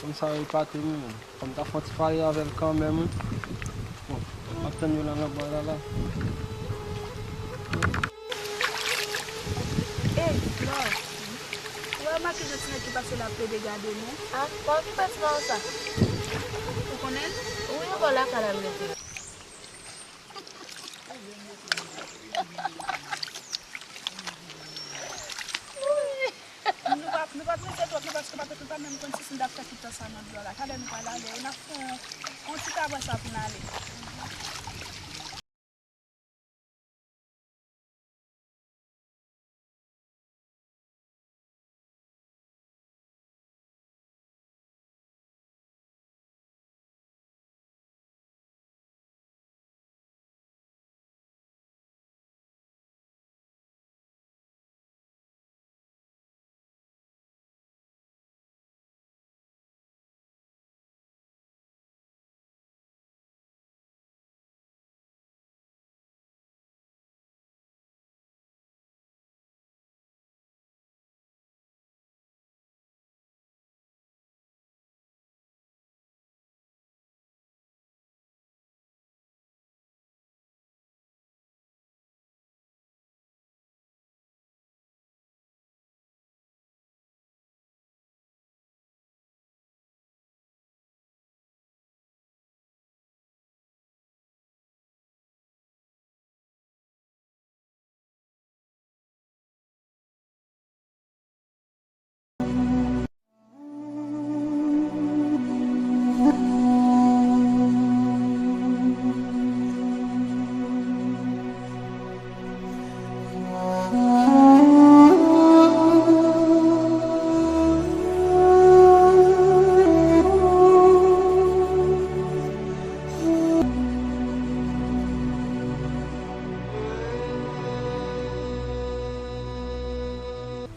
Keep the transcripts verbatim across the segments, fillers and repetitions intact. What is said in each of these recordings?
Fanm sa yo epate m, wi, menm. Fò m ta fè yon ti pale avè l kanmenm, wi. Bon, m ap tann yo la nan bò la, la. Ey, Flò, ou remake jan ti nèg ki pase la ap plede gade nou? A, pa okipe ti nonm sa. Ou konnen l? Wi, yon bò lakay la l rete. Nou pa, nou pa prese twòp, non, paske pa t, nou pa menm konn si Sinda ap fè tout tan sa nan dlo a la. Talè nou pral ale, wi, n ap fè yon, yon ti kabwès la pou n ale.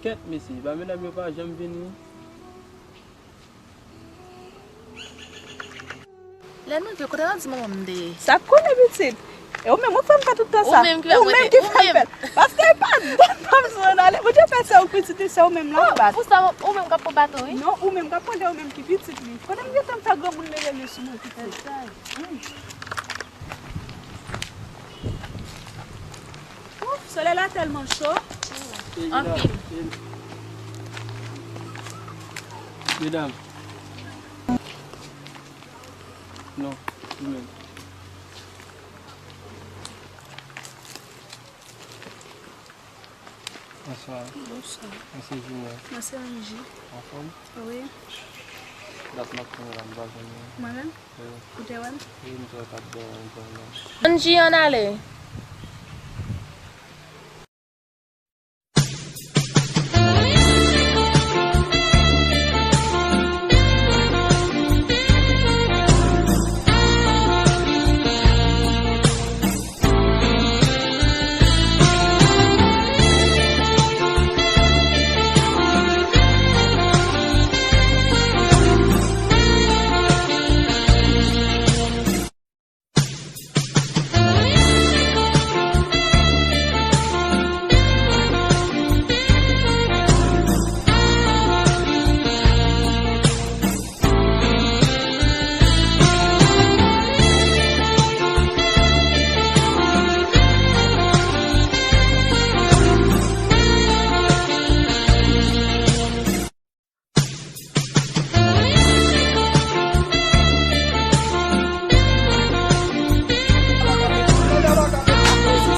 Kèt, mesye, ba medam yo pa janm vini. Lè nou vye, kote nan di manman m te ye? Sa k konnen pitit? E ou menm, ou fè m fè tout tan sa. Ou menm ki fè m fè l. Paske e pa dòt fanm sou ann ale. Bondye fè se ou k pitit li, se ou menm la bat. Pou sa, ou menm k ap pran baton, wi. Non, ou menm k ap pran, ou menm ki pitit li. Konnen m gentan fè granmoun leve li sou mwen pitit. Ouf, solèy la tèlman cho. Anpil. Medam. Non, ou menm. Bonswa. Bonswa. Mwen se Junior. Mwen se Angie. Anfòm? Wi. Dat m ap tann ou la, m pa jwenn ou. Mwen menm? Wi. Ou te wè m? Wi, m te wè w t ap bò yon grann nan. Angie, ann ale.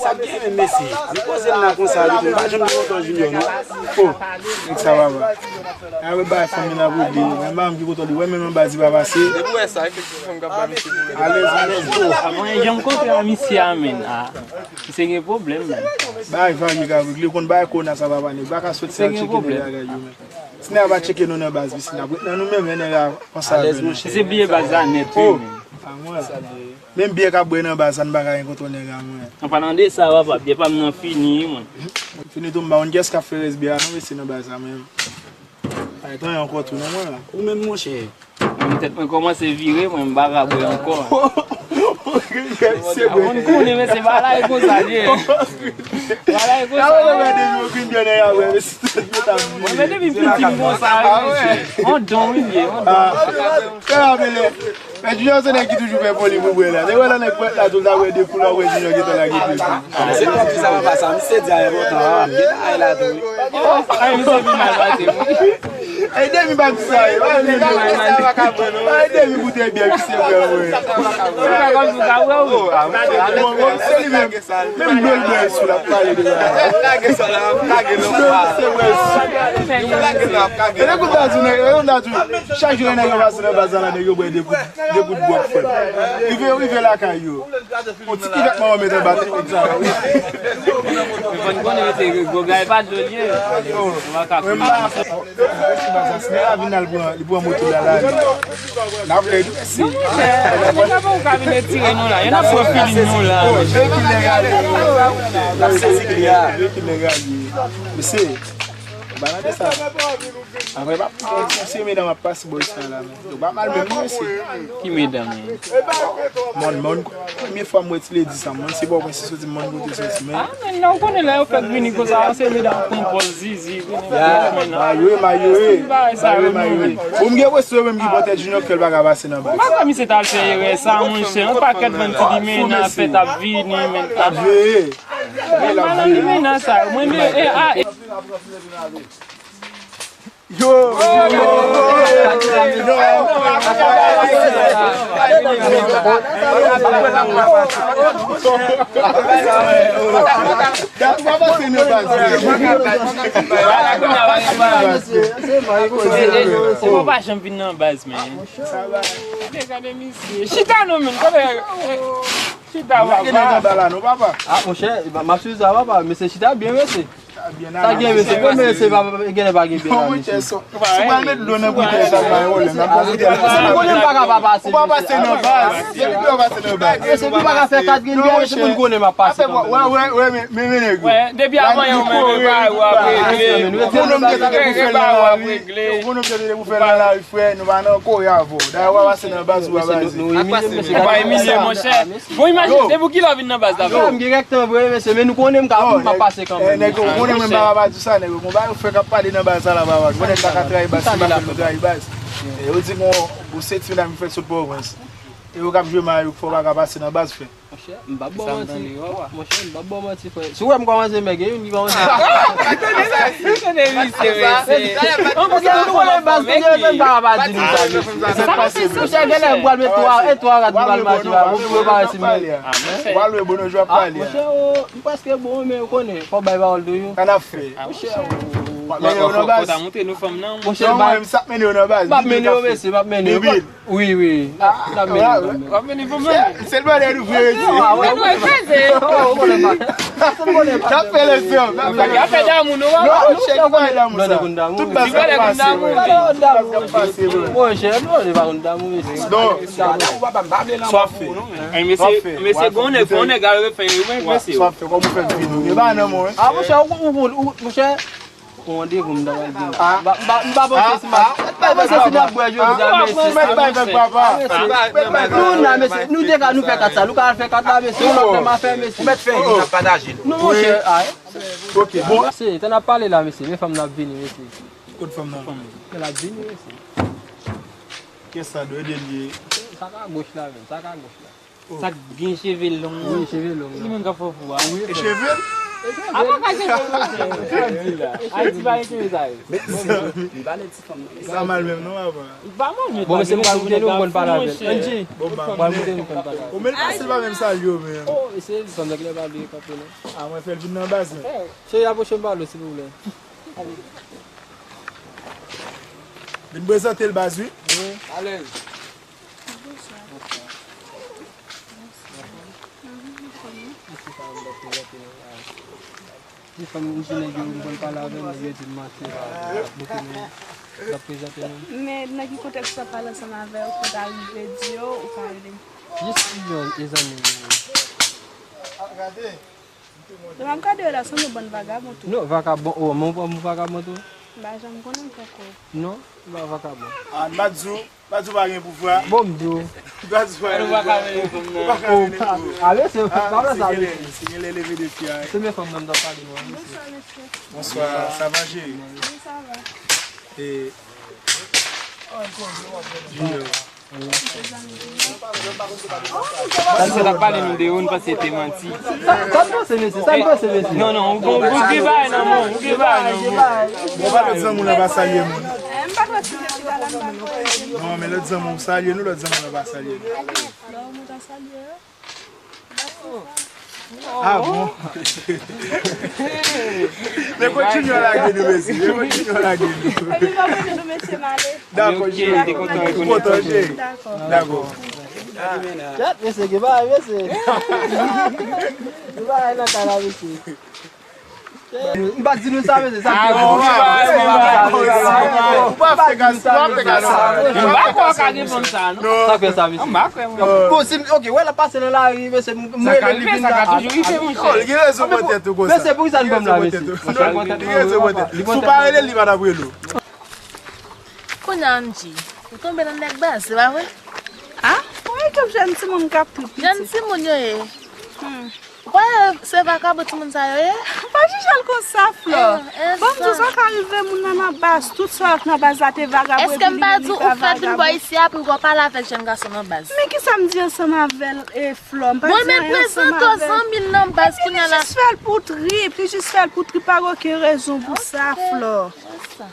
Sa k gen menm, mesye? Nou poze n la konsa, nou pa janm gen kontan Junior, non. Oh, nèg sa papa. A wè bay fanmi la pou di, men pa m ki kontan li. Wè menm anba di pa pase. Depi w wè sa, e ke ti fanm k ap ba misye pwoblèm. Alèz, alèz, oh. Mwen janm kontre a misye a, menn. Ah, misye gen pwoblèm, menn. Bay fanmi ka regle, konn bay kona sa papa, nèg pa ka soti al tcheke nèg bagay yo, menn. Si nèg pa tcheke nou nan baz, misye n ap ret nan nou menm, men nèg la konsa. Alèz, monchè. Misye bliye baz la nèt, wi, menn. Oh, pa mwen. Menm byè k ap bwè nan baz la, n pa ka gen kontwòl nèg la, mwen. An palan de sa, papa, byè pa m nan fini, mwen. Fini tou, m pa konn kiyès k ap fè rès byè a, non, mesye nan baz la, men. Pa gen anyen ankò tou, non, mwen la. Ou menm, monchè. Mwen, tèt mwen kòmanse vire, mwen, m pa ka bwè ankò. Misye bwè. Ou konn konnen, men se bagay konsa, ye. Bagay konsa, ye. Mwen, men depi m piti, m konsa, wi, mesye. On don, wi, m ye, on don. Kè ap rele. Men Junior se nèg ki toujou fè foli pou bwè la. Se wè la nèg pwèt la, tou l ta wè de koulè, wè Junior gentan lage pye sou. Se pa di sa, papa, sa, misye di a enpòtan, a, m gentan ay la tou, wi. Ay, misye vin mal pase, wi. Ay, demi pa di sa, wi. Ay, demi boutèy byè, misye vre, vre. Se pa kòmsi sa, wè, wi. Bon, bon, se li menm. Menm dlo l bwè sou la, pale de bagay. Lage sa la, lage non pa. Se wè sou. Lage la, lage. E lè kout la di, nèg, e kout la di, chak jou nèg yo pase nan baz la, nèg yo bwè de kout, de kout bwòk frè. Rive, rive lakay yo. On ti kivèt manman mete anba tèt nèg sa yo. Mwen konn konnen se gwo gay pa dlo l ye. Ou pa ka konnen. Mesye a vin al pran, li pran moto la la. N ap fè mesye. Non, monchè, nèg la pa ou ka vin retire nou la. Yo n ap pran filin nou la. Veyikil nèg la ye. L ap sezi kle a. Veyikil nèg la ye. Mesye, ba nan de sa. Apre, pa pou se medam ap pase bò sa la, men. Yo pa mal menm, non, mesye. Ki medam, men? Mòn, mòn, premye fwa m wè ti ledi sa, mòn, se Pòtoprens li soti, mòn kote soti, men. Ah, men non, ou konnen lè yo fèk vini konsa, se medam pran pòz zizi, vini fè men nan. Mayo, mayo, mayo, mayo. Bon, m gen presyon menm ki bò tèt Junior kè l pa ka pase nan baz. Ou pa kwè misye t al fè erè sa, monchè, yon pakèt bann ti limena fèt ap vini, men. L ap veye. L ap veye. Limena sa, mwen, men, e, a, e. Yo! Ou pa janm vin nan baz, men. Gade, gade misye. Chita non, men. Gade, chita, papa. Ah, monchè, m ap swiv sa, papa. Mesye chita byen, mesye. Sa gen mesye, bon mesye pa gen pa gen byen la mesye. Si w al met dlo nan boutèy sa pa yon pwoblèm. Nan boutèy la. Ou konnen m pa ka pa pase. Ou pa pase nan baz. Depi w pase nan baz. Mesye, m pa ka fè kat grenn byen, mesye, moun konnen m ap pase kanmenm. Wè, wè, wè, men, men, men nèg yo. Depi avan yon men repa ou ap regle. Yon bonòm te tande pou fè l nan lari. Yon bonòm te tande pou fè l nan lari, frè, nou pa nan kore avè w. Dayè w pa pase nan baz ou pa pase. Nou imilye mesye. Ou pa imilye, monchè. Bon, imajine, se pou ki lè w vin nan baz la? Yo, m gen kèk tan vre, mesye, men nou konnen m ka, m ap pase kanmenm. Nèg yo, ou konnen mwen m pa ka pa di sa, nèg yo. Gon bagay ou fè k ap pale nan baz la, la, papa. Ou konnen m pa ka trayi baz, si m pa fè nou trayi baz. E yo di gon, gon seti medam ki fèk sot Pòtoprens. E yo k ap jwe mayo, fò w pa ka pase nan baz, frè. Monchè, m p ap ba w manti. Monchè, m p ap ba w manti, frè. Si w wè m kòmanse, men gen youn ki kòmanse. Tande misye, mesye. Monchè, nou konnen baz, nou konnen baz, nou pa ka pa di nou sa, mesye. Sa pase, mesye. Monchè, genlè m pral met twa, e twa rad m pral mache la, pou prepare si m. W al wè Bono Jwa ap pale a. Monchè, o, m prèske bon, men ou konnen, fò w bay pawòl de yo. Sa n ap fè? Monchè, o. W ap mennen yo nan baz? Fò ta montre nou fanm nan. Monchè, m ap mennen yo nan baz. M ap mennen yo, mesye, m ap mennen yo. Wi, wi. N ap mennen kanmenm. W ap mennen pou mwen. Se l bagay nou vre, wi. N ap fè lèzanm, n ap fè lèzanm. Afè damou, nou pa konn. Non, chèk pa damou sa. Tout baz ap pase, wi. Tout baz ap pase, wi. Monchè, nou pa konn damou, mesye. Non. Sa w ap fè. Mesye, gon nèg, gon nèg al refè, wi, mesye. Sa w ap fè, kòman w fè vini? E pa nan mwen. Ah, monchè, ou, ou, ou, monchè. Yon randevou m ta pral gen. M pa, m pa, m pa panse si m ap, m pa panse si n ap bwè jodi a, mesye. Mèt bay vèg, papa. Mesye. Nou la, mesye. Nou te ka, nou fè kat sa. Nou ka al fè kat la, mesye. Yon lòt lè m a fè, mesye. Ou mèt fè, n ap pataje l. Non, monchè. Ok, bon. Mesye, tan n ap pale la, mesye. Men fanm nan ap vini, mesye. Kot fanm nan? Fanm nan ap vini, mesye. Kiyès sa dwe de l ye? Sa ka goch la, menm. Sa ka goch la. Sa k gen cheve long nan. Wi, cheve long nan. Ki moun k ap fè fou a? Wi, e cheve l? A pa ka cheve l, monchè. Sa w di la? Ayiti pa gen cheve sa yo. Li pa nan ti fanm nan. Li pa mal menm non, papa. Li pa mal, men bon, mesye, m pral moute nou konn pale avè l. Angie. Bon, m pral moute nou konn pale avè l. O, men l pase l pa menm salye w, men. O, mesye, fanm nan ki lè pa vle kanpe non. A, mwen fè l vin nan baz, men. Cheri, apwoche m pale w, silvouplè. Vin prezante l baz, wi. Alèz. Ti fanm, m di nèg yo, m konn pale avè l, nèg yo di m manti, pa bouke nou, m ap prezante nou. Men nan ki kontèks w ap pale ansanm avè yo, pou ta rive di yo, ou ka rele m. Jis yon e zanmi m. Depi m ap gade yo la, sanble bann vagabon tou. Non, vagabon, o, men w pa m vagabon tou. M pa janm konnen poko. Non, m pa vakabon. Ah, m pa di w, m pa di w pa gen pouvwa. Bon, m di w. M pa di w pa gen pouvwa. Ou pa ka mennen fanm nan. Ou pa ka mennen fanm nan. Ah, mesye, pa vle sa, mesye. Se gen lè leve defi a. Se men fanm nan m t ap pale nou an, mesye. Bonswa, mesye. Bonswa, sa va, cheri? Wi, sa va. E, Junior. Sa n fè t ap pale nou deyò, n panse se te manti. Sa, sa n panse, mesye? Sa n panse, mesye? Non, non, ou, ou, ou gen bagay nan men w, ou gen bagay nan men w. Bon, pa lòt zanmi w la pa salye moun. Non, men lòt zanmi w salye nou, lòt zanmi w la pa salye nou. Ah bon? Men kot Junior lage nou, mesye. Men kot Junior lage nou. Epi pa mete nou mesye m ale. Dakò, cheri. Ou kontan, cheri? Dakò. Dakò. Chat, mesye, gen bagay, mesye. Gen bagay nan kay la, mesye. M pa di nou sa, mesye, sa. Ah, bon, ou pa fè gaz, ou pa fè gaz. M pa kwè w ka gen fanm sa, non. Sa fè sa, mesye. M pa kwè, mwen. Bon, si, ok, wè, l ap pase nan lari, mesye, m, m rele li vin la. Sa ka toujou rive, monchè. Oh, li gen rezon pran tèt ou konsa. Mesye, poukisa l ban m la, mesye? Li gen rezon pran tèt ou. Si w pa rele l, li pa t ap rele w. Kounye a, M J, ou tonbe nan nèg baz, se pa vre? Ah, wi, kèk jèn timoun k ap trip pitit. Jèn timoun yo ye. Hmm. Ou pa wè se vakabon timoun sa yo ye? Ou pa jije l konsa, Flò. Eh, eh, bon, m di w, sa ka rive moun nan nan baz, tout sa yo k nan baz la te vagabon, epi li menm li pa vagabon. Èske m pa di w ou fèk vin bò isi a pou w pale avèk jèn gason nan baz? Men kisa m di ansanm avè l, e, Flò? M pa di anyen ansanm avè l. Mwen menm prezante w zanmi l nan baz kounye a la. Epi li jis fè l pou trip, li jis fè l pou trip, pa gen okenn rezon pou sa, Flò. Ok, se sa.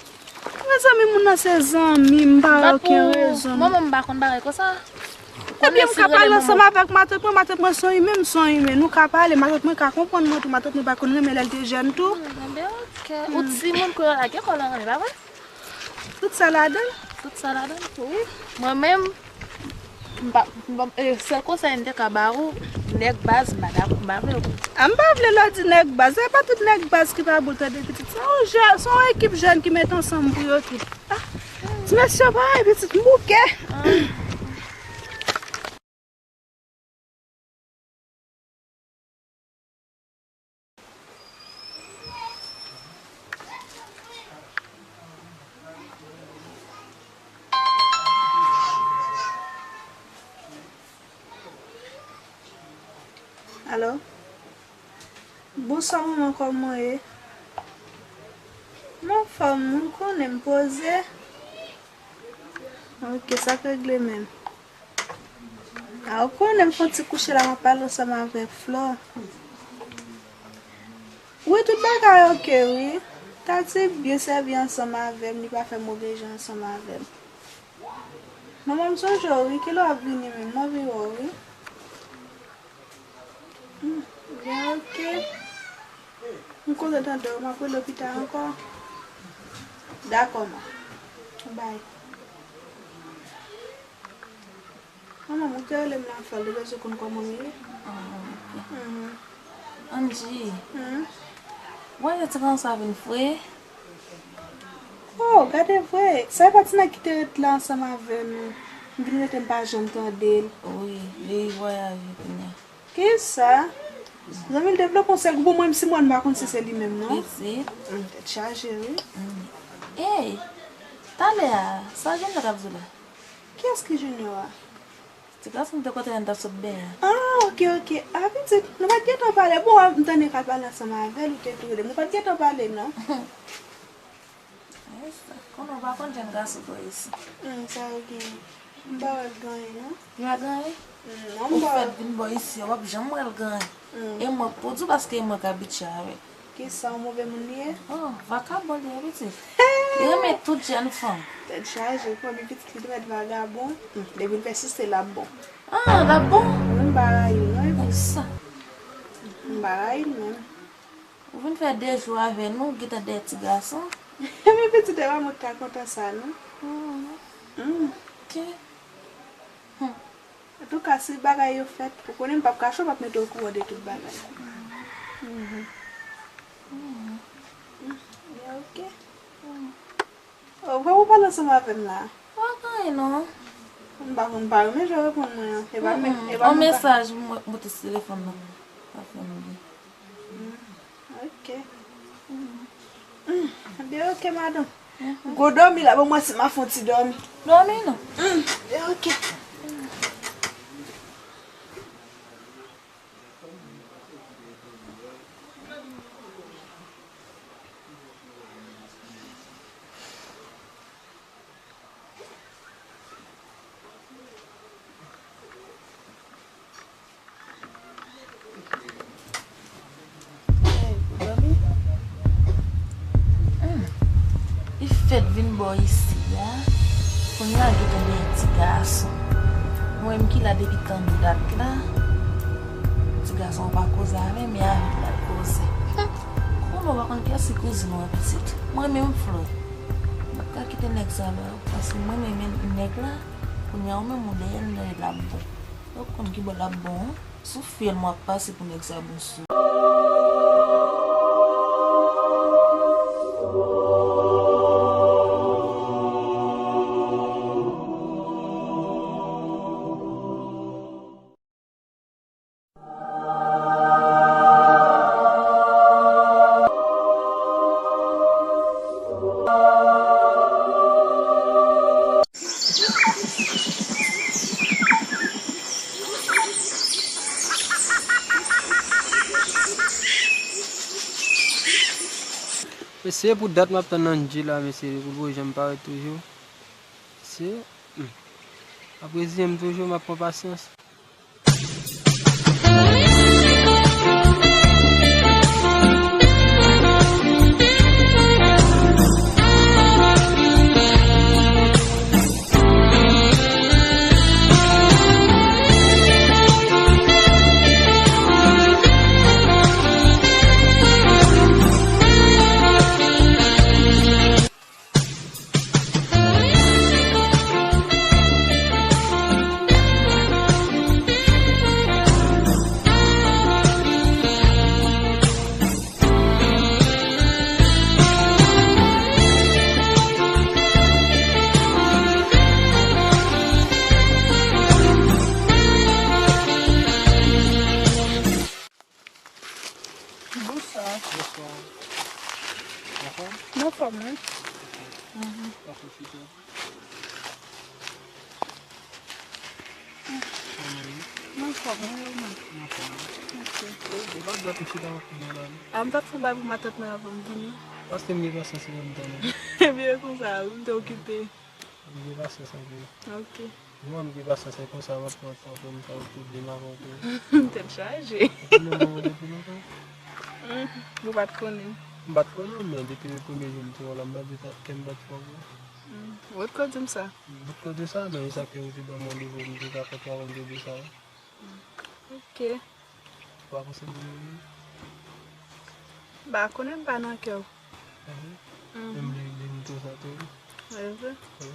Mezanmi, moun nan se zanmi m, m pa wè okenn rezon. Mwen menm m pa konn bagay konsa. Ebyen, m ka pale ansanm avèk matant mwen, matant mwen se yon imen, m se yon imen. Nou ka pale, matant mwen ka konprann mwen tou, matant mwen pa konn renmen lè l te jèn tou. Hmm, enben, ok. Ou timoun kounye a la, gen kòlè nan men, pa vre? Tout sa ladan l. Tout sa ladan l? Wi. Mwen menm, M pa, m pa, e, sèl konsèy m te ka ba ou, nèg baz, m pa dakò, m pa vle w. A, m pa vle lè w di nèg baz, e pa tout nèg baz ki pa bon tande pitit. Se yon jè, se yon ekip jèn ki mete ansanm pou yo trip. Ah, ti mesye yo parèy pitit m bouke. Alo? Bonswa manman, kòman w ye? M anfòm, ou konnen m poze. Ok, sa k regle menm? A, ou konnen m fè yon ti kouche la, m ap pale ansanm avèk Flò. Wi, tout bagay ok, wi. Tati byen sèvi ansanm avè m, li pa fè move jan ansanm avè m. Manman, m sonje w, wi. Kilè w ap vini menm? M anvi wè w, wi. Hmm, byen, ok. M kontan tande w, m ap rele w pita ankò. Dakò, ma. Bay. Manman, ou te rele m la, Flò, ou te bezwen konn kòman m ye? Ah, ok. Mhm. Angie, hmm? Ou wè rèt la sa vin fre? Oh, gade vre. Sa e pa ti nèg ki te ret la ansanm avè m. M vin rete, m pa janm tande l. Wi, li vwayaje kounye a. Kisa? Zanmi l devlope yon sèl gwoup, mwen menm si mwen m pa konn si se li menm, non. Pitit. Hmm, tèt chaje, wi. Hmm. Ey, talè a, sa Junior t ap di w la? Kiyès ki Junior a? Ti gason m te kote a, n t ap sot benyen. Ah, ok, ok. Ah, pitit, nou pa t gentan pale. Bon, m tande k ap pale ansanm avè l, ou te tou rele m. Nou pa t gentan pale, non. Ay, sa. Konnen w pa konn jèn gason bò isi. Hmm, sa yo gen. M pa wè l gen anyen, non. Li pa gen anyen? Hmm, non, m pa wè. Ou fèt vin bò isi a, w ap janm wè l gen anyen. Hmm. E mwen k pou di w, paske e mwen k abitye avè l. Kisa, yon move moun li ye? Oh, vakabon li ye, pitit. Li renmen tout jèn fanm. Tèt chaje, pou anvi pitit li te mèt vagabon. Hmm, depi l pèsiste, l ap bon. Ah, l ap bon? Wi, m pa rayi l, non, epi. Ay, sa. M pa rayi l menm. Ou vin fè de jou avè nou, gentan dèyè ti gason. Men pitit, e pa mwen ki ta kontan sa, non. Hmm. Hmm. Ok. Hmm. Antouka, si bagay yo fèt, ou konnen m p ap kache w, m ap mete w okouran de tout bagay. Mhm. Mhm. Hmm, men ok. Hmm. Oh, ou pa pale ansanm avè m la? Pa gen anyen, non. M pa konn, pa renmen jan w reponn mwen an. E pa men, e pa yon mesaj m moute sou telefòn nan. Pa fè m byen. Hmm, ok. Hmm. Hmm, ebyen, Ok, madanm. Gwo dòmi la, bon, mwen si m a fè yon ti dòmi. Dòmi non. Mm, ok. Hey, ou dòmi? Hmm. Li fèt vin bò isi a. Kounye a gentan dèyè ti gason. Mwen menm ki la depi tann dat la. Ti gason an pa koze avè m, e avè m l ap koze. Hmm. Konnen w pa konn kiyès ki kouzin w an pitit. Mwen menm Flo. M pa ka kite nèg sa la, paske mwen menm nèg la. Kounye a ou menm ou dèyè l, nèg la ap bon. Ou konn ki bò l ap bon an? Sou fyèl mwen ap pase pou nèg sa bon sou. Mesye, pou dat m ap tann Angie la, mesye, pou l poko janm parèt toujou. Mesye, hmm. M ap reziyen m toujou, m ap pran pasyans. Bonswa. Bonswa. Anfòm? M anfòm, wi. Mhm. Pase chita. Kòman w ye? M anfòm, wi, ou menm? M anfòm. Ok. Ou, ou pa t dwe ap chita anpil non la, non? A, m t ap fè yon bagay pou matant mwen avan m vini. Paske m gen pasyans pou m tann ou. Byen konsa, wi, m te okipe. M gen pasyans anpil. Ok. Mwen, m gen pasyans, se konsa m ap pran tan pou m fè tout de m avan tou. Tèt chaje. Ou konnen mwen depi lontan? Mm, ou pa t konnen m. M pa t konnen w, men depi le premye jou m te wè w la, m pa t di sa, kè m pa t fè w. Mm, ou t ko di m sa? M pa t ko di sa, men e sa ke ou te ban m randevou, m te dakò pou w randevou sa. Mm, ok. Ou pa panse pou mwen? M pa konnen, m pa nan kè w. Mhm. Mhm. Menm li, li m tou sa tou. Wi, vre? Wi.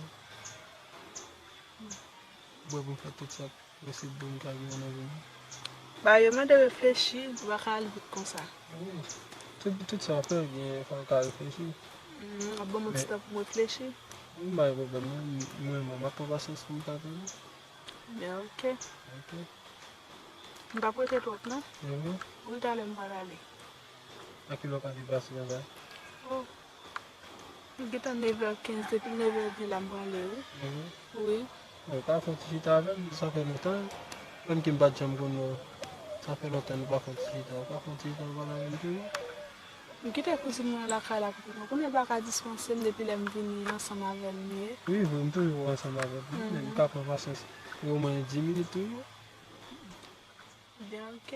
Mwen pou m fè tout sa posib pou m ka gen yon nan vi m. Ba, yo mande reflechi, ou pa ka al vit konsa. Wi. Tout, tout sa w fè, gen fò w ka reflechi. Mm, ap ban m yon ti tan pou m reflechi. M pa gen pwoblèm non. Mwen, mwen, m ap pran pasyans pou m ka tann ou. Byen, ok. Ok. M p ap rete twòp non. Mhm. Wi, talè m pral ale. A kilè w ka depase konsa? Oh. M gentan nevè kenz, depi nevè ven la m prale, wi. Mhm. Wi. Bon, ka fè yon ti chita avè m, sa fè lontan. Menm ke m pa t janm konn ou. Sa fè lontan nou pa fè yon ti chita. Ou ka fè yon ti chita, ou pale avè m tou, wi. M kite kouzin mwen lakay la pou mwen. Kounye a l pa ka dispanse m depi lè m vini ansanm avè l m ye. Wi, vre, m toujou ansanm avè l. Mhm. Men m ka pran pasyans. Omwen dis minit toujou. Byen, ok.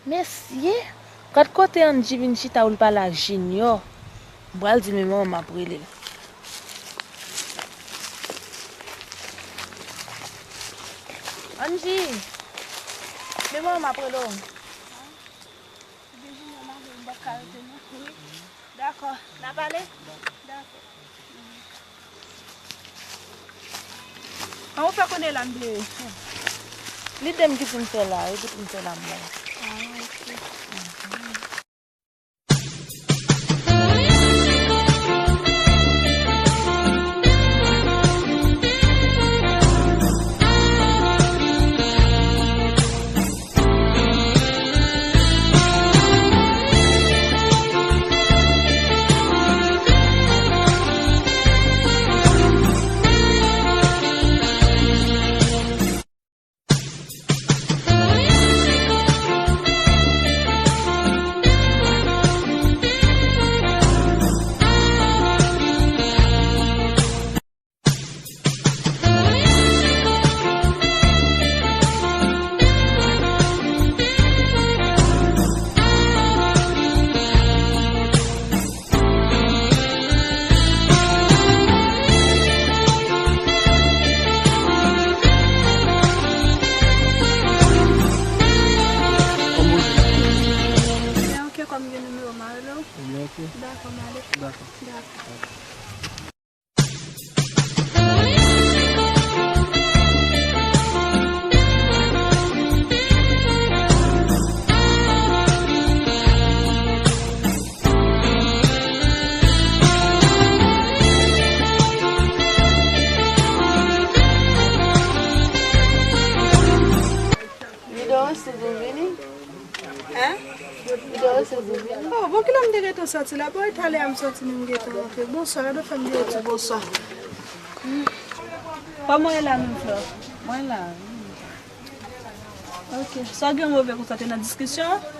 Mesye, gad kote Angie vin chita pou l pale ak Junior. M pral di men manman m ap rele l. Angie, men manman m ap rele w. Ebyen, Junior, m ap, m p ap ka rete non. Wi. Dakò. N a pale? Dakò. An ou fè konnen la m deye. Lide m ki pou m fè la, e ki pou m fè la m la. Ah, ok. Ou vini? Hein? Ou te resi pou vini? Oh, bon, kilè m te gentan sòti la? Bon, e talè a m sòti, men m gentan rantre. Bonswa, gade w fè m di yon ti bonswa. Kòman w ye la menm, Flò? Mwen la, wi. Ok. Sa w gen move konsa, te nan diskisyon?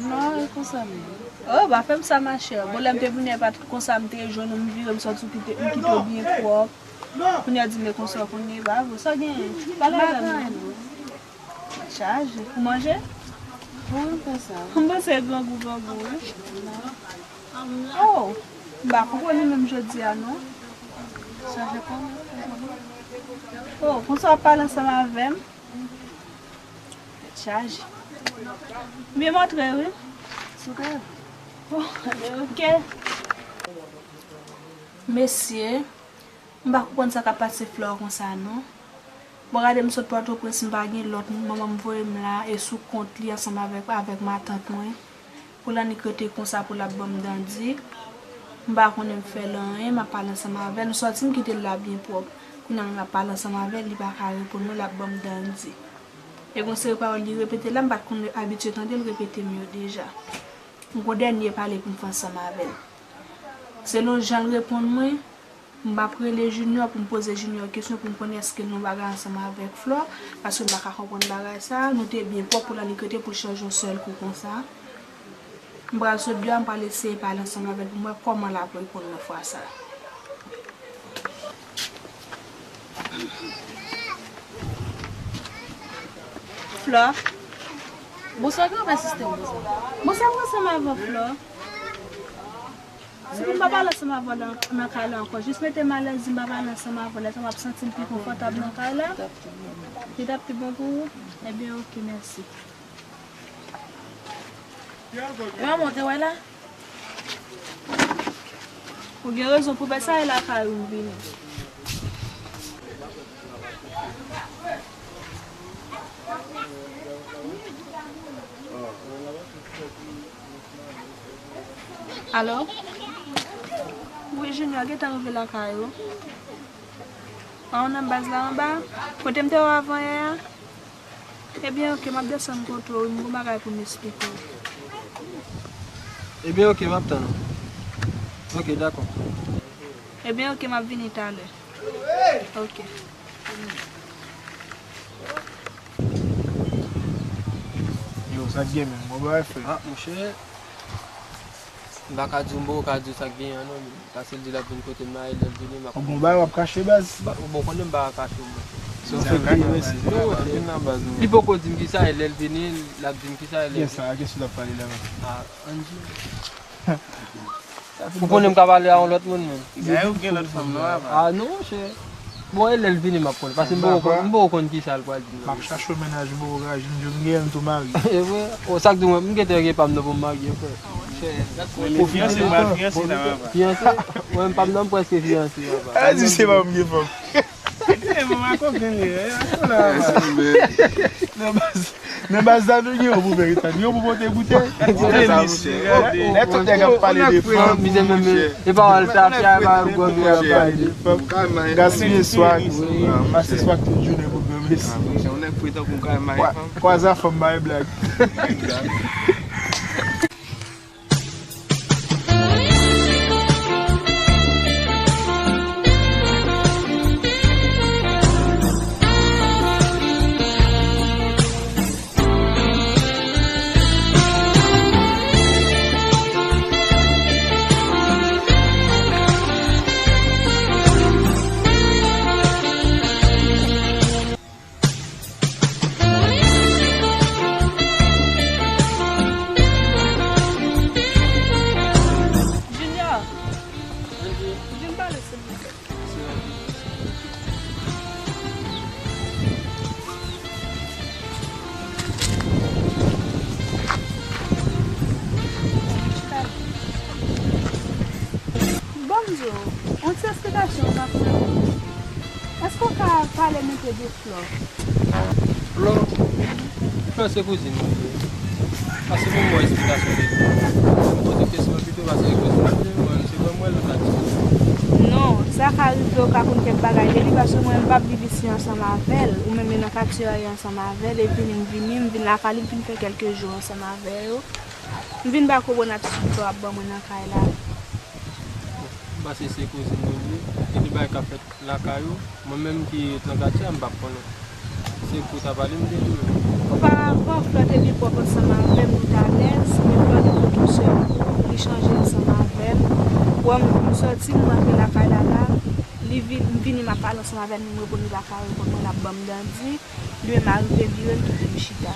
Non, e konsa menm. Oh, pa fè m sa, machè. Bon, lè m te vini, e pa t konsa m te jwenn ou, m vire, m sòti, m kite, m kite w byen pwòp. Kounye a di m e konsa w konnen, pa vre. Sa w genyen? Pale avè m. Chaje. Ou manje? Wi, m fè sa. M panse grangou, grangou, wi. Oh, m pa konprann ou menm jodi a, non. Chaje kòman? Oh, konsa w ap pale ansanm avè m? Tèt chaje. M byen montre, wi. Sou tèt. Oh, ok. Mesye, m pa konprann sa k ap pase Flò konsa, non. Bon, gade, m sot Pòtoprens, m pa gen lòt moun, manman m voye m la, e sou kont li ansanm avèk, avèk matant mwen. Pou l annik rete konsa, pou l ap ban m dandi. M pa konnen m fè l anyen, m ap pale ansanm avè l. M sòti, m kite l la byen pwòp. Kounye a, m ap pale ansanm avè l, li pa ka reponn mwen, l ap ban m dandi. E gon seri pawòl li repete la, m pa t konn abitye tande l repete m yo deja. M gon dènye pale pou m fè ansanm avè l. Selon jan l reponn mwen, m ap rele Junior pou m poze Junior kesyon pou m konnen èske l gen yon bagay ansanm avèk Flò, paske m pa ka konprann bagay sa a. Nou te byen pwòp pou l annik rete pou l chanje yon sèl kou konsa. M pral sot deyò, m pral eseye pale ansanm avè l pou m wè kòman l ap reponn nan fwa sa a. Flò. Bonswa, kòman sistèm bonswa? Bonswa, m ansanm avè w, Flò. Si pou m pa pale ansanm avè w nan, nan kay la ankò, jis mete m alèz, di m pa pale ansanm avè w, lè sa w ap santi m pi konfòtab nan kay la. Li t ap pi bon pou ou? Ebyen, ok, mèsi. Yo, manman, w te wè la? Ou gen rezon pou fè sa, e lakay ou m vini. Alo? Wi, Junior, gentan rive lakay ou. A, ou nan baz la anba? Kote m te wè w avan yè a? Ebyen, ok, m ap desann kote w, m gon bagay pou m esplike w. Ebyen, ok, m ap tann ou. Ok, dakò. Ebyen, ok, m ap vini talè. Ok. Yo, sa k gen menm? Bon bagay, frè. Ah, monchè. M pa ka di w, m poko ka di w sa k genyen an non, men paske l di l ap vin kote m la, e lè l vini, m ap... Bon bagay, w ap kache, baz? Ba, bon, konnen m pa ka kache w, men. Se yon fake news. Non, monchè. Li poko di m kisa, e lè l vini, l ap di m kisa, e lè l... Kiyès sa? A kiyès ou t ap pale la menm? Ah, Angie. Ou konnen m ka pale a yon lòt moun, menm. Gaye ou gen lòt fanm non, apa? Ah, non, monchè. Bon, e lè l vini, m ap konnen. Paske m poko konn, m poko konn kisa l pral di m nan. M ap chache yon mennaj, m poko ka jwenn, m gen tou mari. E vre? O, sa k di mwen, m gentan gen pa m nan pou m marye, frè. Monchè, gad kòman... Men fiyanse, m pa fiyanse la, apa. Fiyanse? Mwen, pa m nan, m prèske fiyanse, apa. A di se pa m gen fanm. E, mwen pa kokenn li, e, pa la, apa. Nan baz, nan baz la, nou gen yon pou fè, nou gen yon pou pote goute. Gade misye, gade. Lè tout nèg ap pale de fanm, misye menm, e pawòl tafya, e pawòl gwo, e pawòl pale de fanm. Gaspiye swag, pase swag tout jounen pou granmesi. Kwa-, kwaza fanm bay blag. Junior, vin pale, silvouplè. Ban m di w, yon ti esplikasyon m ap fè w. Èske w ka pale m enpe de Flò? Flò? Flò se kouzin mwen li ye. Pase pou m ba w esplikasyon de li. Poze kesyon an pito, pase kouzin mwen li ye, mwen se mwen, mwen lòt la. Non, sa ka rive, ou ka konn kèk bagay de li, paske mwen, m p ap viv isi ansanm avè l, ou menm nan katye a ansanm avè l, epi li m vini, m vin lakay li, m fin fè kèlke jou ansanm avè yo. M vin pa konprann atitid sa w ap ban mwen nan kay la. M panse se kouzin mwen li, gen de bagay k ap fèt lakay ou, mwen menm ki ret nan katye a, m p ap konnen. Se pou w ta pale m de li menm. Oparavan, Flò te byen pwòp ansanm avè m, nou t alèz, men Flò te fout yon sèl kou, li chanje ansanm avè m. Wè m, m sòti, m rantre lakay la la, li vin, m vini, m ap pale ansanm avè l, men m reponn li pa ka reponn mwen, l ap ban m dandi, li menm arive vire, l kite m chita.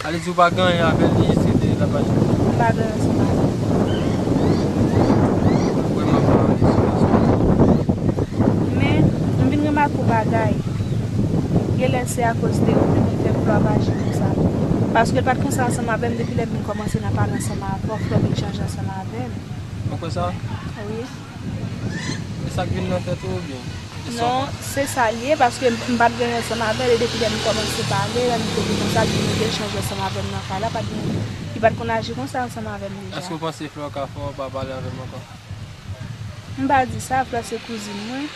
Ale di ou pa gen anyen avè l, li jis rete la pa jwenn. M pa gen anyen ansanm avè l. Vrèman pa anyen sou la. Men, m vin remake yon bagay. Genlè se akoz de ou menm ki fè Flò ap aji konsa. Paske l pa t konsa ansanm avè m depi lè m vin kòmanse nan pale ansanm avè w, Flò vin chanje ansanm avè m. Ou kwè sa? Wi. E sa k vin nan tèt ou oubyen? Non, se sa l ye, paske m, m pa t gen ansanm avè l, e depi lè m kòmanse pale, lè m te vin konsa, l vin mete l chanje ansanm avè m nan kay la, pa t gen, li pa t konn aji konsa ansanm avè m deja. Èske w panse Flò ka fè w pa pale avè m ankò? M pa di sa, Flò se kouzin mwen,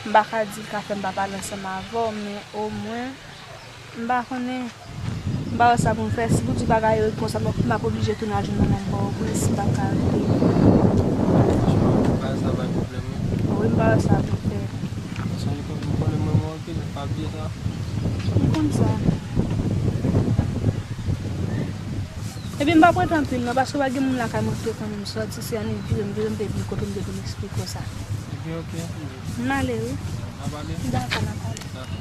m pa ka di l ka fè m pa pale ansanm avè w, men omwen, M pa konnen. M pa wè sa pou m fè. Si pou di bagay yo ret konsa, m ap, m ap oblije tounen al jwenn manman m pa o prens, m p ap ka rete. Bagay sa bay pwoblèm, wi. Wi, m pa wè sa pou m fè. Paske m konnen, m konnen manman w anpil, pa bliye sa. M konn sa. Epi m p ap ret anpil non, paske pa gen moun lakay mwen ki te konnen m sòti, se annik vire m vire m te vin kote m te vin eksplike w sa. Ebyen, oke. M ale, wi. N ap ale? Dakò, n ap ale. Dakò.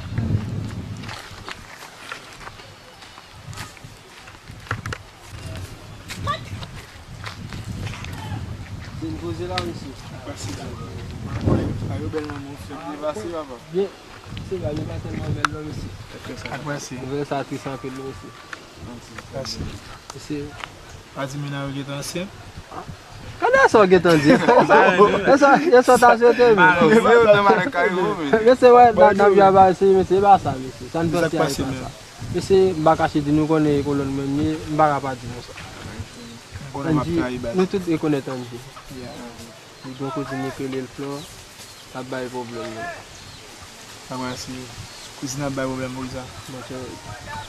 Vin poze la, mesye. Pase la. Kay yo bèl nan men w, frè. Byen pase, papa. Byen. Se la, li pa tèlman bèl non, mesye. Ak pase. Nouvèl sa tris anpil, mesye. Pase. Mesye. Pa di menaj ou gentan ansent. Gade sa w gentan di. E sa, e sa w ta swete, men. Mesye, wè, nan, nan vi a ba, se, mesye, e pa sa, mesye. Sa n panse a, e pa sa. Mesye, m pa kache di nou konnen e kolòn mwen m ye, m pa ka pa di nou sa. Andy, nou tout rekonèt Andy. Li gen yon kouzin li k rele l Flò, l ap bay pwoblèm wi. Sa mwen se kouzin ap bay pwoblèm pou sa. Monchè,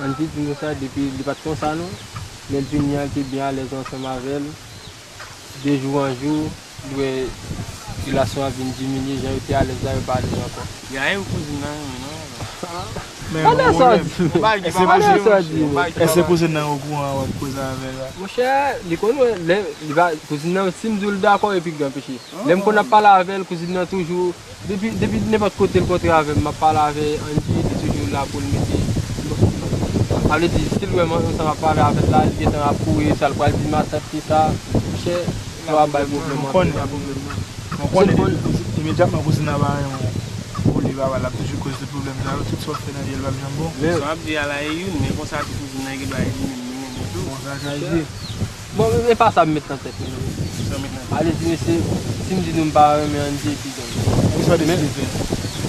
Andy di nou sa depi li pa t konsa non. Lè l vini an, li te byen alèz ansanm avè l. De jou an jou, li wè relasyon an vin diminye, jan yo te alèz la, yo pa alèz ankò. Gaye ou kouzin nan renmen non. Men gade sa w di. Èske kouzin nan okouran w ap koze avè l la? Monchè, li konn wè, lè, li va, kouzin nan, si m di w l dakò, epi k anpeche. Lè m konn ap pale avè l, kouzin nan toujou, depi, depi nenpòt kote l kontre avè m, m ap pale avè Andy, li toujou la pou l mete. Sa vle di, si l wè m ansanm ap pale avè l la, li gentan ap kouri, sa l pral di matant li sa, monchè, sa va bay pwoblèm anpil. Mwen konnen depi, imedyatman kouzin nan pa renmen w, ou li papa l ap toujou koz tout pwoblèm sa yo, tout sa w fè nan vi a l p ap janm bon. Sa w ap di a la e youn, men konsa tou kouzin nan gen bagay li menm li renmen tou. Bon, sa ka rive. Bon, e pa sa m met nan tèt mwen non, mesye. Sa w met nan tèt? Ale di, mesye, si m di nou m pa renmen Andy, epi donk. Kisa w deside fè?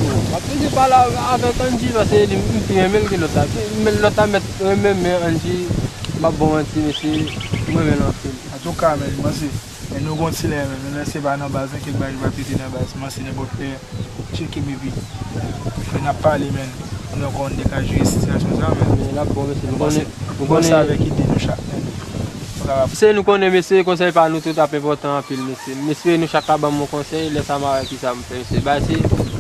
Bon, m ap toujou pale avèk Andy, paske li, m pi renmen l ke lòt la. Men lòt la mèt renmen, men Andy, m ap ba w manti, mesye, m renmen l anpil. Antouka, men, m panse, men nou gon ti lè, men, men lè se pa nan baz, men kèk bagay ki pa trete nan baz, m panse nenpòt lè, tcheke m epi, men n ap pale, men, nou ankò, n te ka jere sitiyasyon sa, men. Men l ap bon, mesye, nou konnen, nou konnen. Bon, sa avèk ide nou chak, men. Se nou konnen, mesye, konsèy pa nou tout ap enpòtan anpil, mesye. M espere nou chak ka ban m yon konsèy, lè sa m a wè kisa m fè, mesye. Bagay se,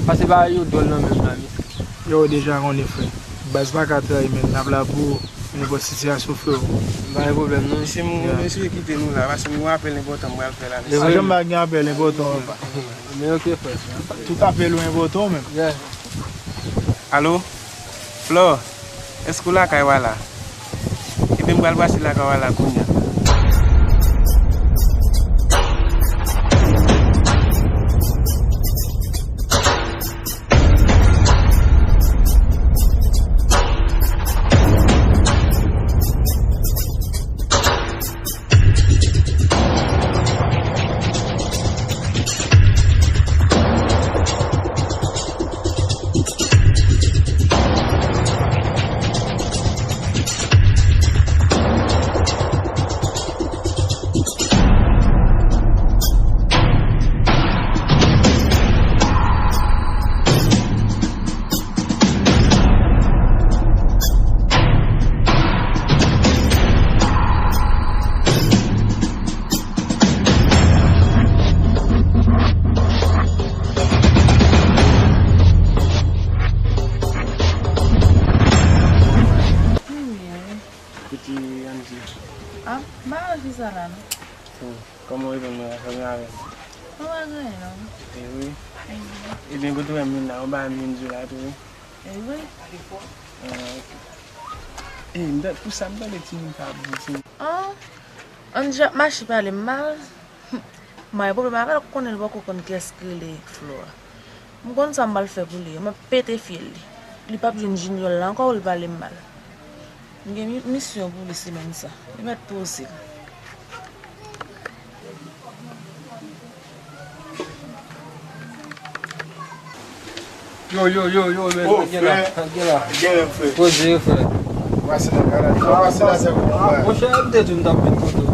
pase bagay yo dwòl nan menm la, mesye. Yo deja konnen, frè. Baz pa ka trayi, men n ap la pou ou. Nenpòt sitiyasyon, frè. M pa gen pwoblèm, non. Mesye, m, mesye kite nou la, paske m gen yon apèl enpòtan m pral fè la, mesye. Pa janm pa gen apèl enpòtan, men. Men oke, frè. Tout apèl ou enpòtan, menm. Yeah. Alo? Flò, èske w lakay w a la? Ebyen, m pral pase lakay w a la kounye a. Ah, m pa nan kisa la non. Hmm. Kòman w reponn mwen la, fè byen avè m. Mwen pa gen anyen non. E wi. Ebyen, kote w wè m vin la, ou pa wè m vin di w la tou wi. E wi. Ah, ok. E, m ta, pou sa, m tande timoun sa ap di timoun. Ah, Angie ap mache pale m mal. M pa gen pwoblèm avè l, konnen l poko konn kiyès ki rele Flo a. M konn sa m pral fè pou li, m ap pete fyèl li. Li p ap jwenn Junior la ankò, li pale m mal. M gen mi-, misyon pou li semèn sa. Li mèt poze l. Yo, yo, yo, yo, men, oh, gen la, frè. Gen la. Gen menm, frè. Poze, frè. Pase nan kanal. Pase la, se pou mwen. Monchè, m te di w m t ap vin kote w.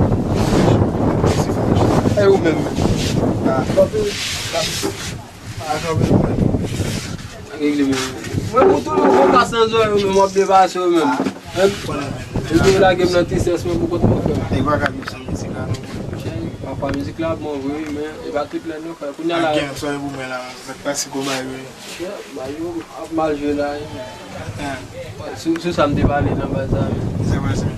E ou menm, menm? Ah. Ah, kanpe, mwen. Regle, menm. Mwen, pou tou lè w pase nan zòrèy ou menm, w ap depase w menm. Hein? Ou te lage m nan tristès mwen pou kont mwen, frè m. Nèg pa ka viv san mizik la non. Papa, mizik la bon vre wi, men e pa tout lè non, frè. Kounye a la. Gen sa pou mwen la, mèt pase gwo bay wi. Bay yo ap mal jwe la wi. Sou, sou sa m te pale nan baz la, men. Sa pase.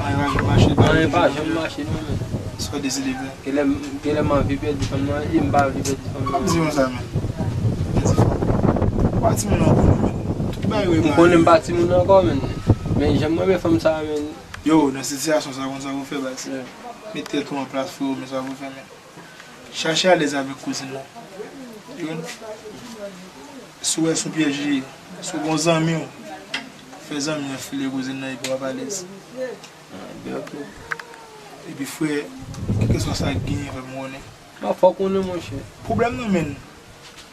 Anyen pa janm mache. Anyen pa janm mache non, men. Sa w deside fè? Genlè m, genlè m anvi pèdi fanm nan, e m pa anvi pèdi fanm nan. P ap di konsa, men. Pèdi fanm. Ou pa timoun ankò non, men. Tout bagay yo. M konnen m pa timoun ankò, men. Men jan m renmen fanm sa, men. Yo, nan sitiyasyon sa, konn sa pou fè, baz. Met tèt ou an plas, freo, men sa pou fè, men. Chache alèz avèk kouzin nan. Ou konprann? Si w wè se yon pyèj li ye, si w gen yon zanmi w, fè zanmi an file kouzin nan epi w ap alèz. Ah, ben, ok. Epi frè, kèlkeswa sa k genyen, fè m konnen. M ap fè w konnen, monchè. Pwoblèm nan, menn.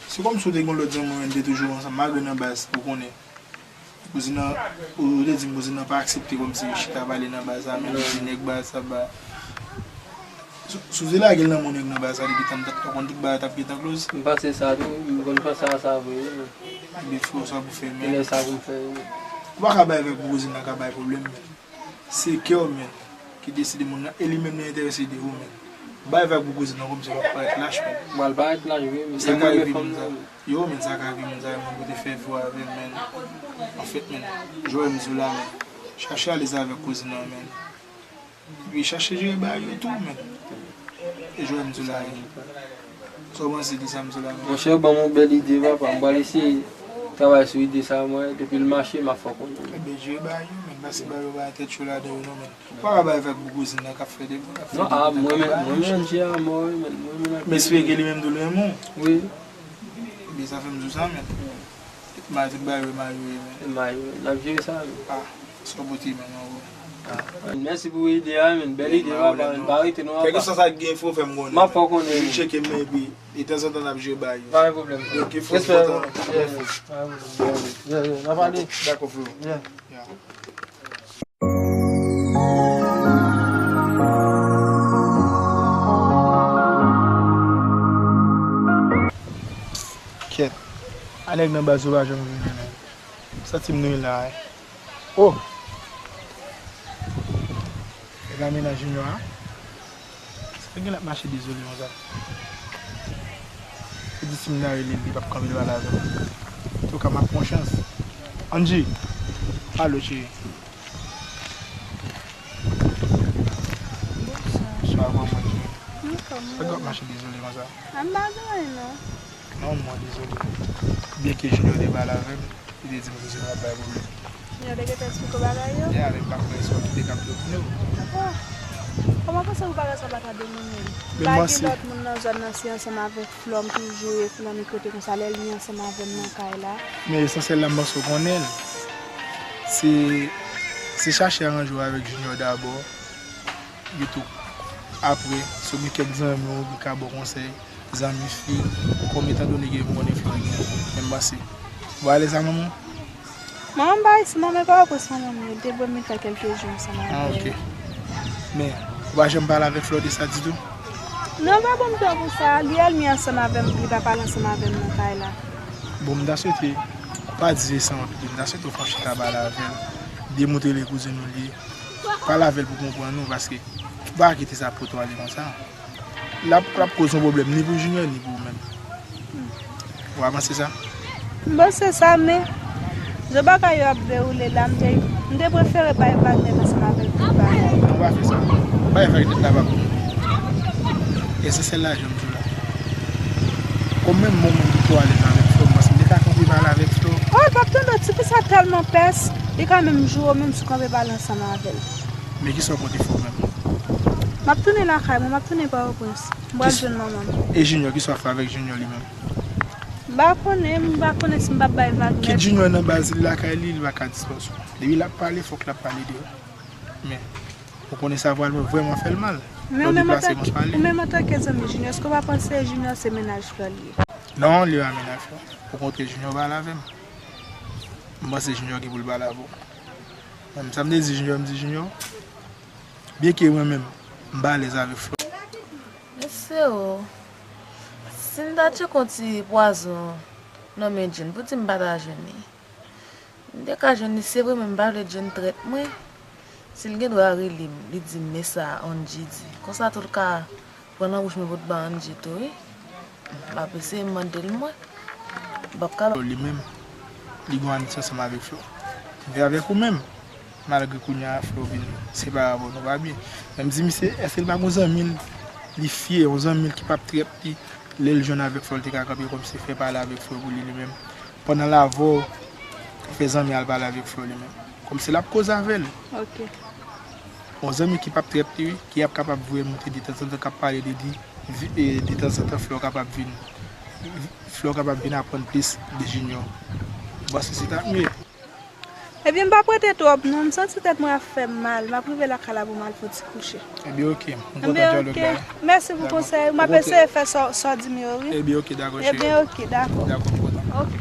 Se kòmsi w te gen yon lòt zanmi w, menn, te toujou ansanm, malgre nan baz, ou konnen. Kouzin nan, ou, ou te di m kouzin nan pa aksepte kòmsi yo chita pale nan baz la, menm si nèg baz sa ba. Si, si w te lage l nan men nèg nan baz la depi tan, ou konn tout bagay t ap gentan close. M panse sa tou, m konn panse a sa vre wi, men. Ebyen, frè, sa pou fè, men. E lè sa pou m fè, wi, men. Ou pa ka bay vag pou kouzin nan ka bay pwoblèm, men. Se kè w, men, ki deside moun nan, e li menm li enterese de ou, men. Bay vag pou kouzin nan kòmsi w ap parèt lach, men. M pral parèt lach, wi, men. Sa ka rive moun sa. Yo, men, sa ka rive moun sa, moun pou te fè vi w avè l, men. Anfèt, men, jwè m di w la, men. Chache alèz avèk kouzin nan, men. Epi chache jere bagay yo tou, men. E jwè m di w la, men. Sa w panse de sa m di w la, men? Monchè, ou ban m yon bèl ide, papa. M pral eseye travay sou ide sa, mwen. Depi l mache, m ap fè w konnen. Ebyen, jere bagay yo, men. Pase bagay yo pa tèt cho ladan yo, non, men. Ou pa ka bay vag pou kouzin nan k ap fè de, k ap fè de. Non, a, mwen menm, mwen menm, Angie a mò, wi, men mwen menm ak. M espere ke li menm tou l renmen w. Wi. Ebyen, sa fè m di w sa, men. Mari, tout bagay yo mari, wi, men. Mari, wi. N ap jere sa, wi. Ah, sa w pote, men, non, wi. Ah. Mèsi pou ide a, men. Bèl ide, papa, men. Pa rete non, papa. Kèlkeswa sa k gen, fò w fè m konnen. M ap fè w konnen, men. Ou tcheke m, epi, e tanzantan n ap jere bagay yo. Pa gen pwoblèm. Donk, e fò w kontan. Pa gen pwoblèm. Yeah, yeah, n ap ale. Dakò, frè. Yeah. Yeah. Kèt. A nèg nan baz yo pa janm vini, men. Santi m nou la, wi. Oh! Nèg la mennaj Junior a. Sa gen l ap mache dezole konsa. Ou di si m ta rele l, li p ap kanpe l pale avè m. Antouka, m ap pran chans. Angie! Alo, cheri. Bonswa. Bonswa, kòman w ye? M anfòm, wi. Sa k ap mache dezole konsa? A, m pa gen anyen, non. Non, mwen dezole. Byenke Junior te pale avè m, li te di m ke se pa bay pwoblèm. Junior te gentan eksplike w bagay yo? Ya, men m pa kwè se w ki te kab do pou nou. Oh. Kòman w panse pou bagay sa pa ta domine m? Men m panse. Pa gen lòt moun nan zòn nan, se ansanm avèk Flo m toujou ye, Flo m kote konsa, lè l vin ansanm avè m nan kay la. Men esansyèl la, m panse w konnen l. Se, se chache aranje w avèk Junior dabò. Epi tou, apre, si w gen kèk zanmi w ki ka ba w konsèy, zanmi fi, kòm etandone ke m konnen Flo gen, men m panse. Ou alèz a manman w? Manman m pa isit non, men pa pran pòz manman m, li te voye m vin fè kèlke jou ansanm avè l. Ah, ok. Men, ou pa janm pale avèk Flo de sa ditou? Non, pa ban m tan pou sa. Li al mi ansanm avè m, li pa pale ansanm avè m nan kay la. Bon, m ta swete, pa di se san anpil, m ta swete w fè yon chita pale avè l, demontre li kouzin ou li ye. Pale avè l pou konprann ou, paske ou pa kite sa pote w ale konsa. L ap, l ap koz yon pwoblèm ni pou Junior, ni pou ou menm. Ou pa panse sa? M panse sa, men jan bagay yo ap dewoule la, m te, m M te prefere bay Wagner ansanm avèk tout bagay. Non, pa fè sa. Bay Wagner la pa pou nou. Esansyèl lajan m di w la. Kòm menm bon moun ki twò alèz avèk Flo, m panse m te ka kanpe pale avèk Flo. Oh, l p ap tande w, tifi sa tèlman pès, li ka menm joure w menm si w kanpe pale ansanm avè l. Men kisa w konte fè w menm? M ap tounen lakay mwen, m ap tounen Pòtoprens. M pral jwenn manman m. E Junior, kisa w ap fè avèk Junior li menm? M pa konnen, m pa konnen si m p ap bay Wagner. Kit Junior nan baz li lakay li, li pa ka dispanse w. Depi l ap pale, fòk l ap pale de ou. Men, ou konnen sa pral vrèman fè l mal. Men ou menm antanke, ou menm antanke zanmi Junior, èske w pa panse Junior se mennaj Flò li ye? Non, li pa mennaj Flò. Okontrè, Junior pale avè m. M panse Junior gen pou l pale avè w. Men sa m te di Junior, m di Junior, byenke mwen menm, m pa alèz avèk Flò. Mesye o, si m ta tcheke yon ti pwazon nan men June, pou di m pa ta jwenn li. M te ka jwenn li, se vre, men m pa vle June trèt mwen. Si l gen dwa rele m, li di m, men sa Angie di. Konsa tou l ka pran nan bouch mwen pou l ba Angie tou, wi. M ap eseye mande l, mwen. M p ap ka ba. Li menm, li gen yon amitye ansanm avèk Flo. Men avèk ou menm, malgre kounye a Flo vin separe avè w, nou pa byen. Men m di misye, èske l pa gen yon zanmi l, li fye, yon zanmi l ki p ap trèt li, lè l jwenn avèk Flo, l te ka kanpe kòmsi fè pale avèk Flo pou li, li menm. Pandan l avè w, fè zanmi al pale avèk Flo li menm. Kòmsi l ap koze avè l. Ok. Yon zanmi ki p ap trèt li, wi, ki ap kapab voye l monte detanzantan, k ap pale de li, vi- e, detanzantan, Flò kapab vin. Flò kapab vin aprann plis de Junior. Ou panse se ta mye? Ebyen, m p ap rete twòp, non. M santi tèt mwen ap fè m mal. M ap rive lakay la pou m al fè yon ti kouche. Ebyen, oke. M kontan djòlòg la. Mèsi pou konsèy ou. M ap eseye fè sa w di m yo, wi. Ebyen, oke, dakò, cheri. Ebyen, oke, dakò. Dakò, m kontan. Oke.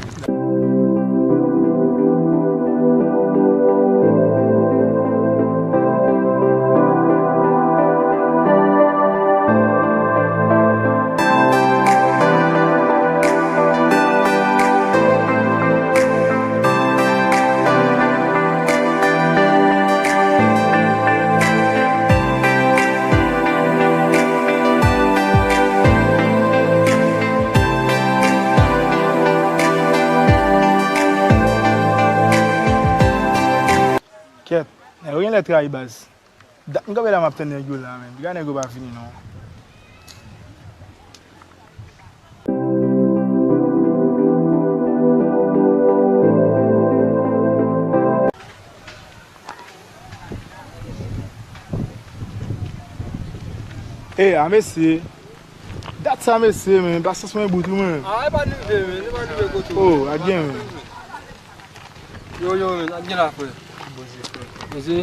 Kèt, nèg yo genlè trayi baz. Dat m kanpe la m ap tann nèg yo la, men piga nèg yo pa vini non. E a mesye. Dat sa mesye, men pasyans mwen bout wi mwen. A, e pa rive, men, e pa rive kote w. Oh, a gen, men. Yo, yo, men, sa k gen la, frè? Poze, frè. Poze?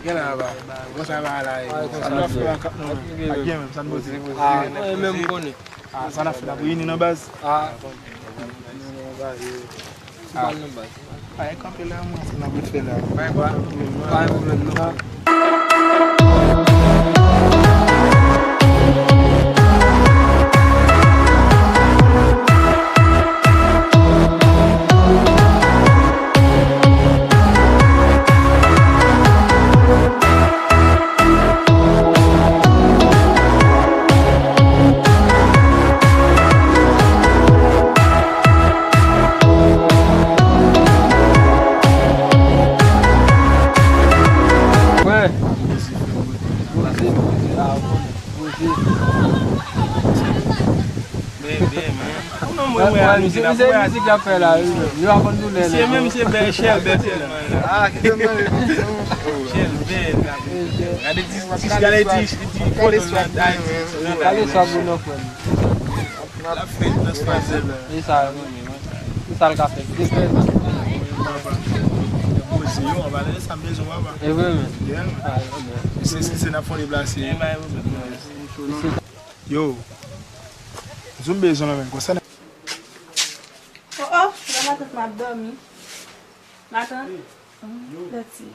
Gen la, ba. Bon, sa va la, e. Sa n ap fè la, kap nou, men. A gen, men, sa n poze. A, e, menm konnen. A, sa n ap fè, n ap reyini nan baz. A. Ou pral nan baz. A, e kanpe la, mwen, sa n ap fè la. Pa gen pwoblèm, pa gen pwoblèm, non. Frè. Poze, poze, a, poze. Byen, byen, men. Ou nan mwen, mwen, a, misye, misye, mizik l ap fè la, wi, men. Li pa konn doulè, non. Misye menm, misye bèl, chèlbè, chèlbè. A, kite m nan, chèlbè, la. Gade ti, ti, gade ti, ti, ti, foto nan Ayiti, nan Ayiti. L ap fè transfè zèl. E sa, e sa l ka fè. Poze yo, anba lè sa m bezwen w anba. E vre, men. Yeah. A, e vre. Se, se, se n ap fè deplase. Yo, di w m bezwen w, men, konsènan. Oh, oh, la matant m ap dòmi. Matant? Dèti.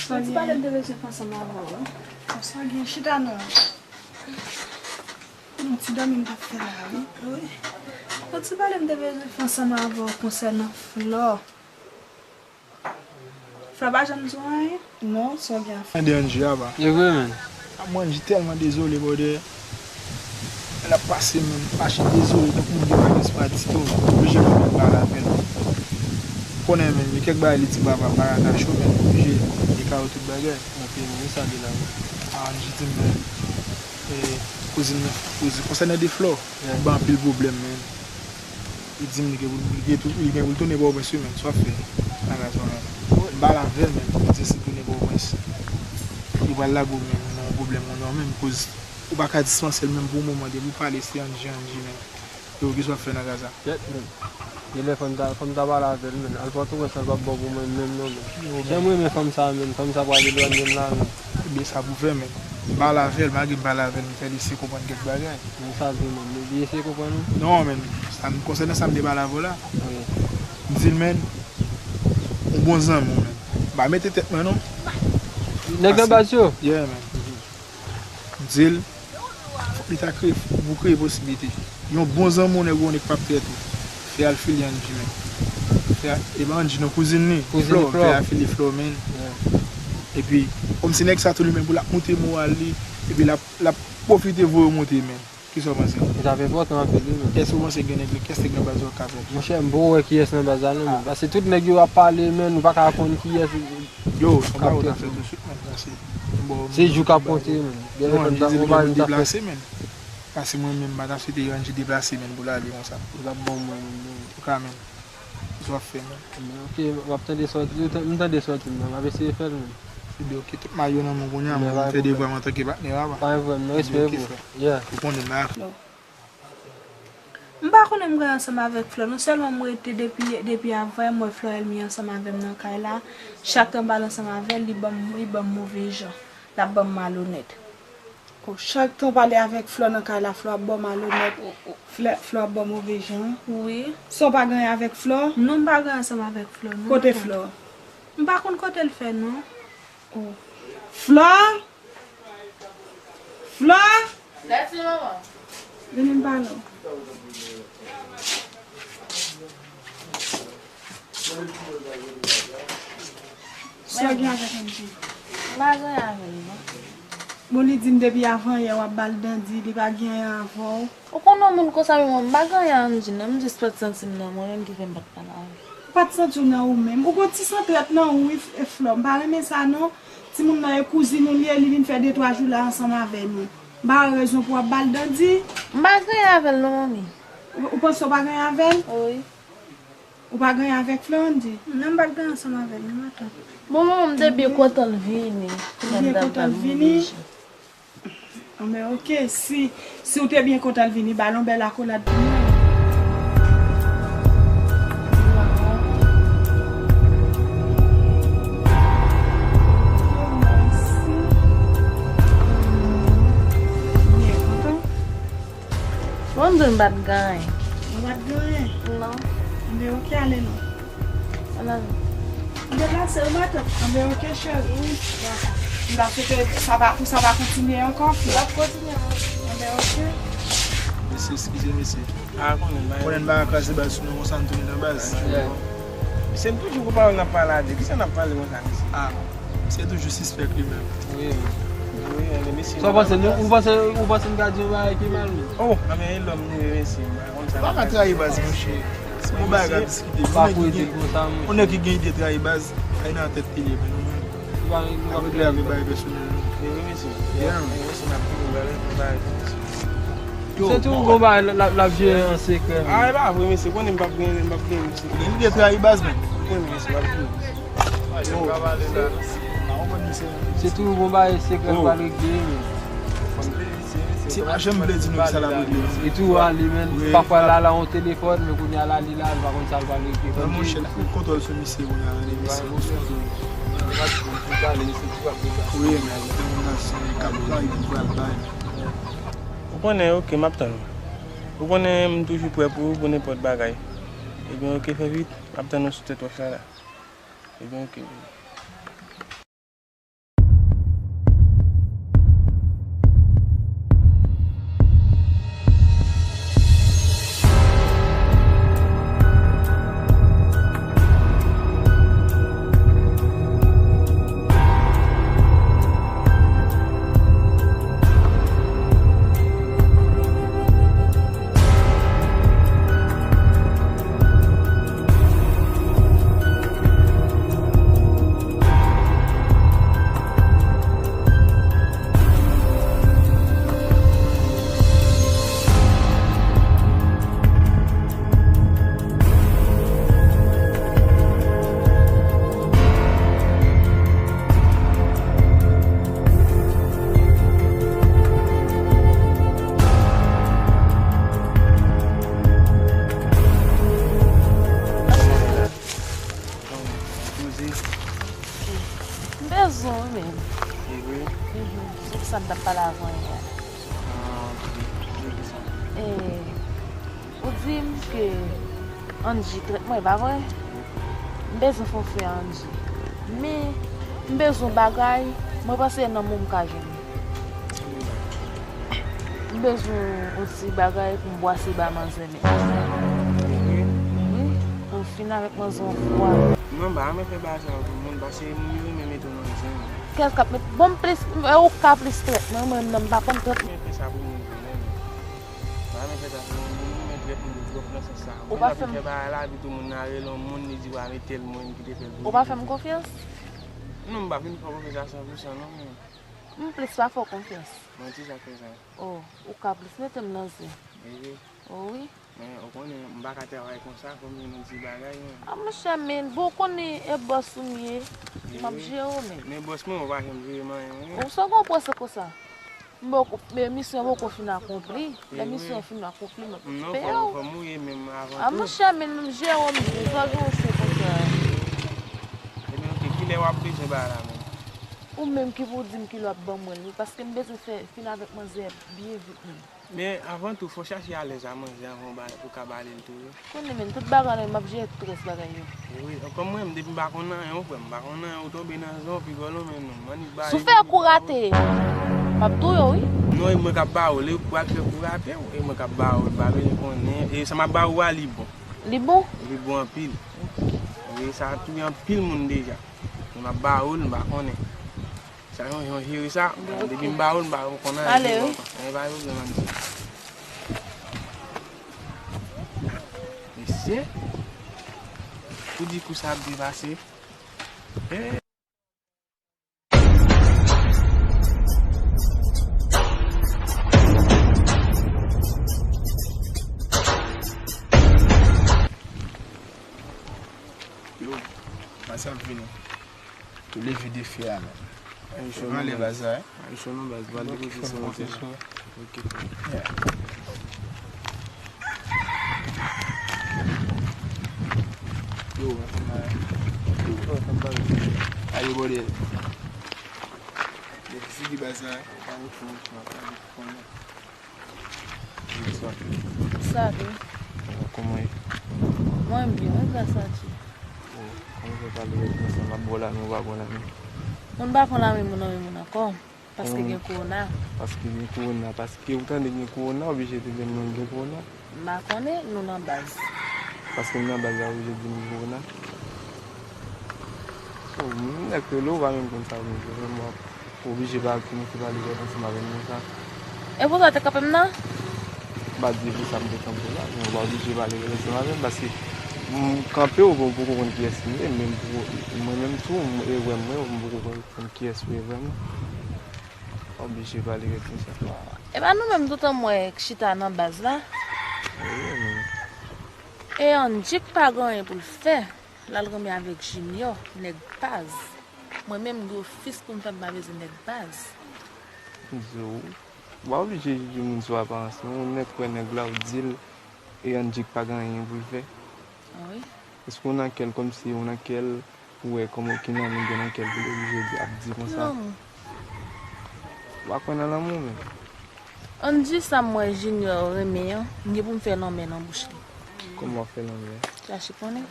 Yon ti pale m te bezwen fè ansanm avè w, wi. Konsa gen chita non. Yon ti dòmi m t ap fè la, wi. Wi. Yon ti pale m te bezwen fè ansanm avè w konsènan Flò. Flò pa janm di w anyen? Non, sa w gen a fè? Tande Angie a, ba. E vre, men. A, mwen, Angie tèlman dezole, brother. Lè l ap pase, men, m mache dezole, tankou moun ki pa gen espwa ditou. Oblije mwen pale avè l. Konnen, men, gen kèk bagay li di papa, pa ka kache w, men, oblije deklare tout bagay. Ok, men, sa li la, men. A, Angie di m, men, e, kouzin mwen, kouzin, konsènan de Flò, yeah, li ban anpil pwoblèm, men. Li di m li gen pou, li gen tou, li gen pou l tounen Pòtoprens, wi, men, sa w ap fè nan kay sa, men. M pale avè l, men, li di si l tounen Pòtoprens, li pral lage w, men, nan yon pwoblèm ou non, men, koz ou pa ka dispanse l, men, pou yon moman, depi w pale, se Angie, Angie, men. Yo, kisa w ap fè nan kay sa? Kèt, men. Genlè fò m ta, fò m ta pale avè l, men. Al Pòtoprens, sa l p ap bon pou mwen menm, non, men. Jan m renmen fanm sa, men. Fanm sa pral elwanye m la, men. Ebyen, sa pou fè, men. M pale avè l, malgre m pale avè l, m fè l eseye konprann kèk bagay. Men sa vre, men. Li eseye konprann ou? Non, men. Sa m, konsènan sa m te pale avè w la. Wi. M di l, men, yon bon zanmi w, men. M pa mete tèt mwen, non. Nèg nan baz yo? Yeah, men. M di l, fòk li ta kreye, pou kreye posiblite. Yon bon zanmi w nèg ou nèg p ap trèt ou. Fè al file Angie, men. Fè al, e pa Angie non, kouzin li. Kouzin Flò, Flò. Fè al file Flò, men. Yeah. Epi, kòmsi nèg sa tou li menm pou l ap moute moral li, epi l ap, l ap pwofite voye w moute, men. Kisa w panse? E sa fè twò tan anpil, wi, men. Kiyès ou panse gen nèg, kiyès nèg nan baz ou k ap fè? Monchè, m poko wè kiyès nan baz la, non, men. Paske tout nèg yo ap pale, men, nou pa ka konn kiyès. Yo, sa pa ou ta fè tou swit, men, paske bon, se jou k ap konte, men. Gen lè fò m ta, ou pa ta fè. Deplase, men. Paske mwen menm, m pa ta swete Angie deplase, men, pou l ale konsa. Li p ap bon mwen menm, men. Antouka, men. Sa w ap fè, men. Men, ok, m ap tande sòti, m tande sòti m nan, m ap eseye fè l, men. Ebyen, ok, tout may yo nan men w kounye a, men, m fè devwa m antanke patnè papa. Pa gen pwoblèm, non, respè pou ou. Yeah. Ou konnen m la. M pa konnen m gen ansanm avèk Flò, non sèlman m rete depi, depi avan yè m wè Florelmy ansanm avè m nan kay la, chak tan m pale ansanm avè l, li ban m, li ban m move jan, l ap ban m malonèt. Oh, chak tan w pale avèk Flò nan kay la, Flò ap ba w malonèt, Flò, Flò ap ba w move jan. Wi. Sa w pa gen anyen avèk Flò? Non, m pa gen anyen ansanm avèk Flò, non. Kote Flò? M pa konn kote l fè, non. Oh. Flò? Flò? Lèt li, manman. Vini m pale w. Sa w gen avèk Angie? M pa gen anyen avè l, non. Bon, li di m depi avan yè w ap ba l dandi, li pa gen anyen avè w. Ou konn yon moun konsa, men mwen, m pa gen anyen ak Angie, non, m jis pa t santi m nan mwen menm ki fè m pa t pale avè l. Ou pa t santi w nan ou menm. Ou gon ti san trèt nan ou, wi, Flò. M pa renmen sa, non. Timoun nan e kouzin ou li ye, li vin fè de twa jou la ansanm avè nou. M pa wè rezon pou w ap ba l dandi. M pa gen anyen avè l, non, manmi. Ou, ou panse w pa gen anyen avè l? Wi. Ou pa gen anyen avèk Florelmy? Non, m pa t gen anyen ansanm avè l, non, matant. Bon, manman, m te byen kontan l vini. Ou byen kontan l vini? Anben, ok, si, si w te byen kontan l vini, ba l yon bèl akolad pou mwen. Mèsi. M byen kontan. Bon, m di w m pa t gen anyen. Ou pa t gen anyen? Non. Anben, ok, ale non. Ann ale. Deplase, ou matant. Anben, ok, cheri. M ta swete sa pa, pou sa pa kontinye ankò, fi. L ap kontinye, wi. Anben, ok. Mesye, eskize, mesye. A, konnen, konnen m pa ka kraze baz sou nou konsa, n tounen nan baz. Yeah. Mesye, m toujou gon pawòl n ap pale a de. Kisa n ap pale konsa, mesye? A, misye toujou sispèk li menm. Wi, wi. Wi, anben, mesye. Sa w panse, nou, ou panse, ou panse m ka di yon bagay ki mal, wi? Oh, anben, e lòm nou ye, mesye. M pa konn sa. Pa ka trayi baz, monchè. Se yon bagay k ap diskite. Yon nèg ki gen, yon nèg ki gen ide trayi baz, ay nan tèt li ye, men nou menm. Nou pa, nou pa regle avèk bagay pèsonèl, non. Men wi, mesye. Yeah. Men wi, mesye, n ap tounen bagay pou bagay, mesye. Yo, se tou bon bagay, l ap, l ap jere an sekrè, men. A, e pa vre, mesye. Konnen m p ap gen, m p ap gen, mesye. Gen ide trayi baz, men. Konnen, mesye, m ap jere. Yo. Se tou bon bagay, sekrè, nou pral regle, men. Ti machann vle di nou ki sa l ap regle. E tou ale, men, pafwa l ale a yon telefòn, men kounye a l ale la, l pa konn sa l pral regle. Non, monchè, n ap met kontwòl sou misye kounye a, men misye gon sou kontwòl. Wi, men, gen moun nan se kap bay, ki pral bay. Ou konnen, ok, m ap tann ou. Ou konnen m toujou prè pou ou, pou nenpòt bagay. Ebyen, ok, fè vit, m ap tann ou sou tèt wòch la, la. Ebyen, ok. Mhm. Se pou sa m t ap pale avè w yè a. Ah, ok. Di ki sa? E, ou di m ke Angie trèt mwen, e pa vre? M bezwen fè yon fè a Angie. Men, m bezwen bagay, mwen panse nan moun m ka jwenn. M bezwen yon ti bagay pou m bwase ba manzè. Wi, pou m fin avèk manzè yon fwa. Non, m pa renmen fè bagay sa pou moun, paske moun yo renmen mete w nan zen. Kiyès k ap met, bon, m plis, e ou k ka plis trèt mwen, mwen menm m pa konn trèt. Mwen fè sa pou moun vre, mwen menm. M pa renmen fè sa pou moun, moun renmen trèt moun yo twòp nan sans sa. Ou pa fè m fè bagay la, epi tou moun nan rele yon moun, li di wa men tèl moun ki te fè l pou li. Ou pa fè m konfyans? Non, m pa vin fè w konfyans a san pou san non, men. M plis pa fè w konfyans. Manti sa k fè sa. Oh, ou ka plis mete m nan zen. Wi. Oh wi. Men ou konnen, m pa ka travay konsa, fò m jwenn yon ti bagay, men. Ah, monchè, men, bon, ou konnen e bòs ou m ye. M ap jere w, men. Men bòs mwen, ou pa janm jere m anyen, men. Ou sa w gen yon pwese konsa? M poko, men misyon poko fin akonpli. Lè misyon fin akonpli, m ap peye w. Non, fò, fò m ye menm avan tou. Ah, monchè, men, m jere w, m di, fò gen yon se konsa. Ebyen, ok, kilè w ap bezwen bagay la, menm? Ou menm ki pou di m kilè w ap ban mwen l, wi, paske m bezwen fè, fin avèk manzè byen vit, menm. Men avan tou, fò w chache alèz a manzè anvan w ba, pou w ka ba li l tou, wi. Konnen menm, tout bagay la, m ap jere tout rès bagay yo. Wi, kòm mwen menm, depi m pa konn anyen, ou kwè m pa konn anyen, ou tonbe nan zen, ou pi gòlon, men non, m annik ba li. Si w fè kou rate, m ap touye w, wi. Non, e mwen k ap ba ou l, e ou pral fè kou rate w, e mwen k ap ba ou l, pa bezwen konnen, e sa m ap ba ou a, li bon. Li bon? Li bon anpil. Wi, sa touye anpil moun deja. Moun ap ba ou l, m pa konnen. Sa yon jan w jere sa, depi m ba ou l, m pa konn anyen. Ale, wi. Anyen pa pwoblèm, ann di. Mesye, pou di kou sa ap byen pase. Eh. Yo, baz ap vini. Tou leve defi a, men. Pran le baz la, eh. Action non baz, pral depoze sou mwen. Ok. Yeah. Yo, ansanm la. Yo, ansanm la. Ayo, bòdèl. Depi si di baz la, eh. Bonswa. Salut. Kòman w ye? Mwen byen, wi, gras a Dye. Oh, kòman w fè pale avèk mwen san m ap ba w lamen, ou pa ba w lamen? Moun pa pran lamen moun nan men moun ankò, paske gen kowona. Paske gen kowona, paske ou tande gen kowona, oblije te gen moun gen kowona. M pa konnen, nou nan baz. Paske m nan baz la, oblije di m gen kowona. Oh, m nèk rele w, ou pa menm konn sa pou m di w, men mwen oblije pa kòmanse pale rèd ansanm avè m konsa. E pou sa w te kanpe m nan? M pa di e pou sa m te kanpe w la, men ou pa oblije pale rèd ansanm avè m, paske m kanpe w, bon, ou poko konn kiyès m ye, men m poko, mwen menm tou, m, e wè m, mwen, m poko konn kiyès ou ye vrèman. Oblije pale rèd konsa. E pa nou menm toutan m wè k chita nan baz la? Wi, men. E Andjik pa gen anyen pou l fè. L al renmen avèk Junior, nèg baz. Mwen menm, m gen ofis pou m fè, m pa bezwen nèg baz. M di w, ou pa oblije jije moun sou aparans, non. Yon nèg kwè nèg la, ou di l, e Andjik pa gen anyen pou l fè. Ah wi? Èske w nan kè l kòmsi w nan kè l, ou wè kòman ki nonm ou gen nan kè l pou l oblije di, ap di konsa? Non. Ou pa kwè nan lanmou, men. Ann di sa m wè Junior renmen an, m gen pou m fè lanmè nan bouch li. Kòman w ap fè lanmè a? Chache konnen.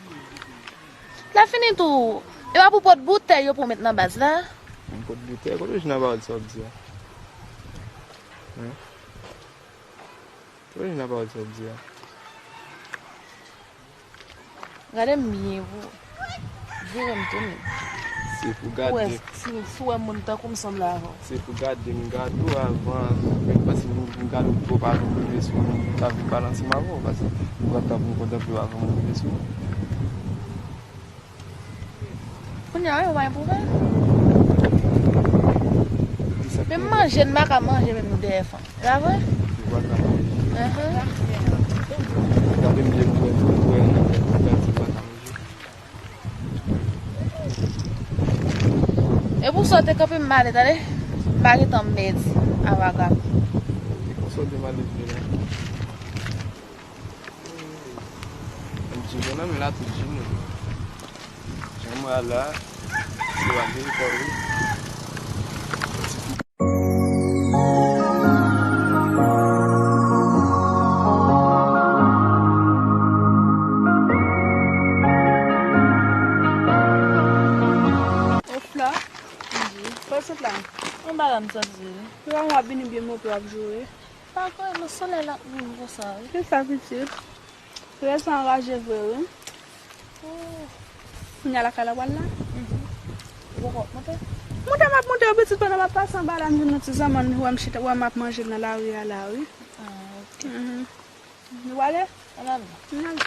Lè fini tou, e pa pou pot boutèy yo pou w met nan baz la? Yon pot boutèy? Kote w jwenn nan pawòl sa w ap di a? Hen? Kote w jwenn nan pawòl sa w ap di a? Gade m byen pou vire m tounen. Se pou gade. Ou wè, si, si w wè moun tankou m sanble avè w. Se pou gade m gade w avan, men paske m, m gade w twòp avan m rive sou ou, m ta vin pale ansanm avè w, paske ou pral ta pou m kontanple w avan m rive sou ou. Kounye a, wi, ou pa gen pwoblèm. Menm manje, n pa ka manje menm nou dèyè fanm. E pa vre? Ou pa ka manje. Ahan. Gade m byen pou wè, pou wè, pou wè, pou wè, ou pa ka manje. E pou sa w te kanpe m ale, tande? M pa gen tan m pèdi a vagabon. E pou sa w te m ale vre la? M di, bon, nan men la tout jimè. Jan m wè a la, se pa gen kò, wi. Yon bagay m santi wi. Lè w ap vini byen moto ap joure. Pa kwè non, solèy la ap vin konsa wi. Se sa pitit. Rès anraje vre wi. Oh. Kounye a lakay la w al la? Mhm. Ou poko ap monte? Monte m ap monte wi pitit, pandan m ap pase anba la m jwenn yon ti zanmi m, li wè m chita, wè m ap manje nan lari a la wi. Ah, ok. Mhm. Nou prale? Ann ale. Ann ale.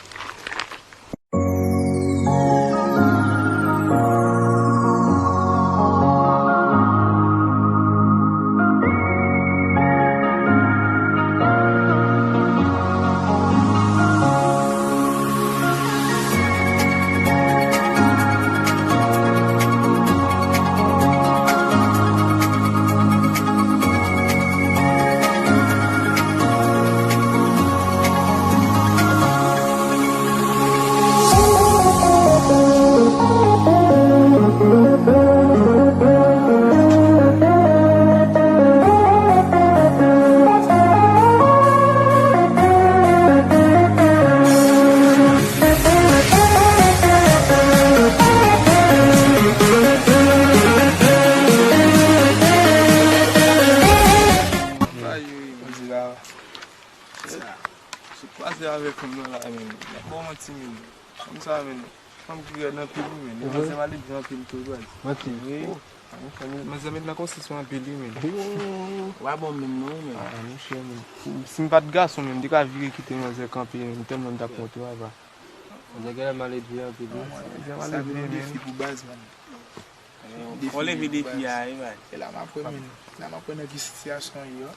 Ayoy, mwen di la. Sa, sou kwaze avèk fanm nan la, men. N ap ba w manti, men. Fanm sa, men. Fanm ki rèd anpil, wi, men. Li manzè maledve anpil tou, baz. Manti. Wi. Oh, a, nou fè, men. Manzè met nan konsisyon anpil, wi, men. Oh. Ou pa bon menm, non, men. Ah, monchè, men. Si, si m pa t gason, men, m te ka vire kite manzè kanpe, men, tèlman m t ap monte, papa. Manzè genlè maledve anpil, wi. Manzè maledve, men. Sa vin yon defi pou baz, man. Fò leve defi a, wi, baz. E la m aprann, men. La m aprann nan ki sitiyasyon yo.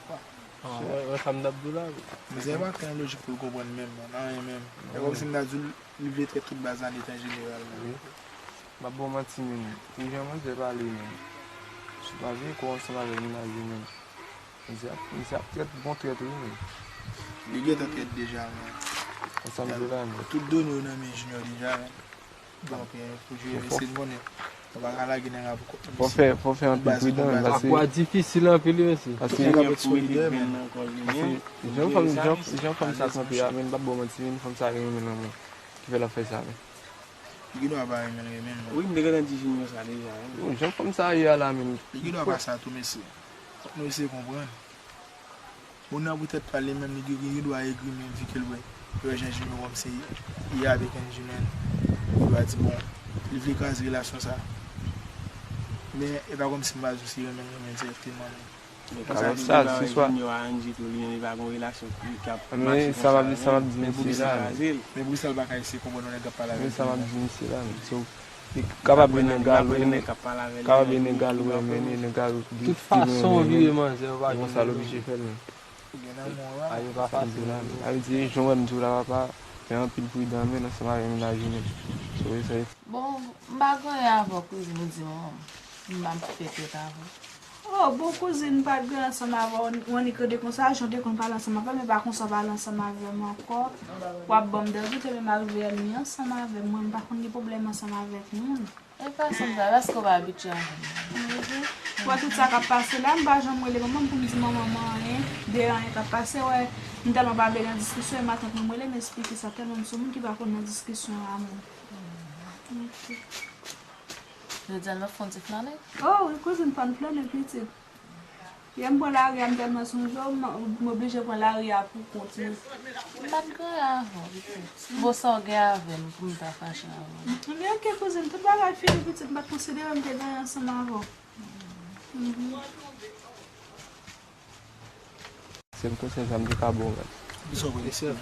Wè, wè, sa m t ap di w la, wi. Manzè pa gen lojik pou l konprann menm, non, nan anyen menm. E kòmsi m ta di w, li vle trèt tout baz la nèt an jeneral, men. Wi. M ap ba w manti, men. Pou jan manzè pale, men. Si w pa veye kò w ansanm avè l, imajine, men. Misye ap, misye ap trèt, bon trèt, wi, men. Li gentan trèt deja, men. Konsa m di w la, men. Tout done yo nan men Junior deja, men. Donk, eh, pou jwe, mesye, n konnen. Nou pa ka lage nan rapò. Fò fè, fò fè anpil pridan, men, paske. Apwa difisil anpil, wi, mesye. Paske. Junior pou mete grenn nan kò Junior. Paske jan fanm, jan, jan fanm sa kanpe a, men, m p ap ba w manti, men, fanm sa renmen l anmwen. Ki fè l ap fè sa, men. Li gendwa pa renmen l, renmen l, non. Wi, m te gentan di Junior sa deja, wi. Bon, jan fanm sa ye a la, men. Li gendwa pa sa tou, mesye. Fòk nou eseye konprann. Moun nan poutèt pa l li menm, li gen, li gendwa egri, men vi ke l wè. Li wè jan Junior kòmsi ye avèk Anjoulen. Li va di, bon, li vle kraze relasyon sa. Men, e pa kòmsi m pa di w si renmen l, renmen l dirèkteman, non. Men konsa li gen bagay Junior a Angie tou, li menm li pa gen relasyon ki k ap mache konsa, men pou kisa l kraze l? Men pou kisa l pa ka eseye konprann yon nèg k ap pale avè l? Men sa m ap di misye la, men. So, li kapab gen nèg a l wè, men, kapab gen nèg a l wè, men nèg a l di, tout fason w vire manzè, w pa jwenn konsa l oblije fè l, men. Gen nan mwen la. A, yo pa fè m di la, men. A, yo di, jan w wè m di w la, papa, fè anpil pridan, men, ansanm avè mennaj ou, men. So, e sa. Bon, m pa gen anyen avè w, kouzin, ou di manman m. M pa fè tèt avè w. Oh, bon, kouzin, m pa t gen ansanm avè w, w annik rete konsa, jan w te konn pale ansanm avè m, e pa konsa w pale ansanm avè m ankò. W ap ban m degoute, menm ak vèni ansanm avè m, mwen, m pa konn gen pwoblèm ansanm avèk moun. E pa sanm sa, paske w pa abitye avè m. Mwen, tout sa k ap pase la, m pa janm rele manman m pou m di manman m anyen de anyen k ap pase, wè, m tèlman pa vle nan diskisyon, e matant mwen m rele, m esplike sa, tèlman m se yon moun ki pa konn nan diskisyon a moun. Jodi a n ap fè yon ti flannen? Oh, wi, kouzin, fò n flannen, pitit. Yè m pran lari a, m tèlman sonje w, m, m oblije pran lari a pou kont mwen. M pa t gen anyen avè w, pitit. Bon, sa w gen avè m pou m ta fache avè w? Men oke, kouzin, tout bagay fini, pitit, m pa t konsidere m te gen anyen ansanm avè w. Mhm. Sèl konsèy sa m te ka ba w, men. Kisa w panse?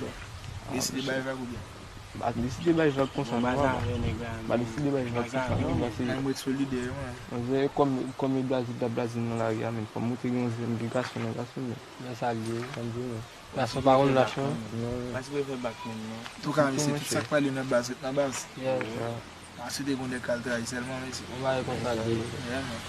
Deside bay vag oubyen? M pa deside bay vag konsa non, papa. M pa deside bay vag konsa non, paske. Nan mwen solidè, wi. Manzè, kòm, kòm e blaze, t ap blaze nan lari a, men fò m montre gen yon zen, gen gason nan gason, men. Men sa l ye, sa m di w, men. Gason pa konn lach, non. Non. Pa sipoze fè bak menm, non. Antouka, mesye, tout sa k pale nan baz, ret nan baz. Yeah. Pase te gon nèg k al trayi sèlman, mesye. Yon bagay konsa l ye. Yeah, man.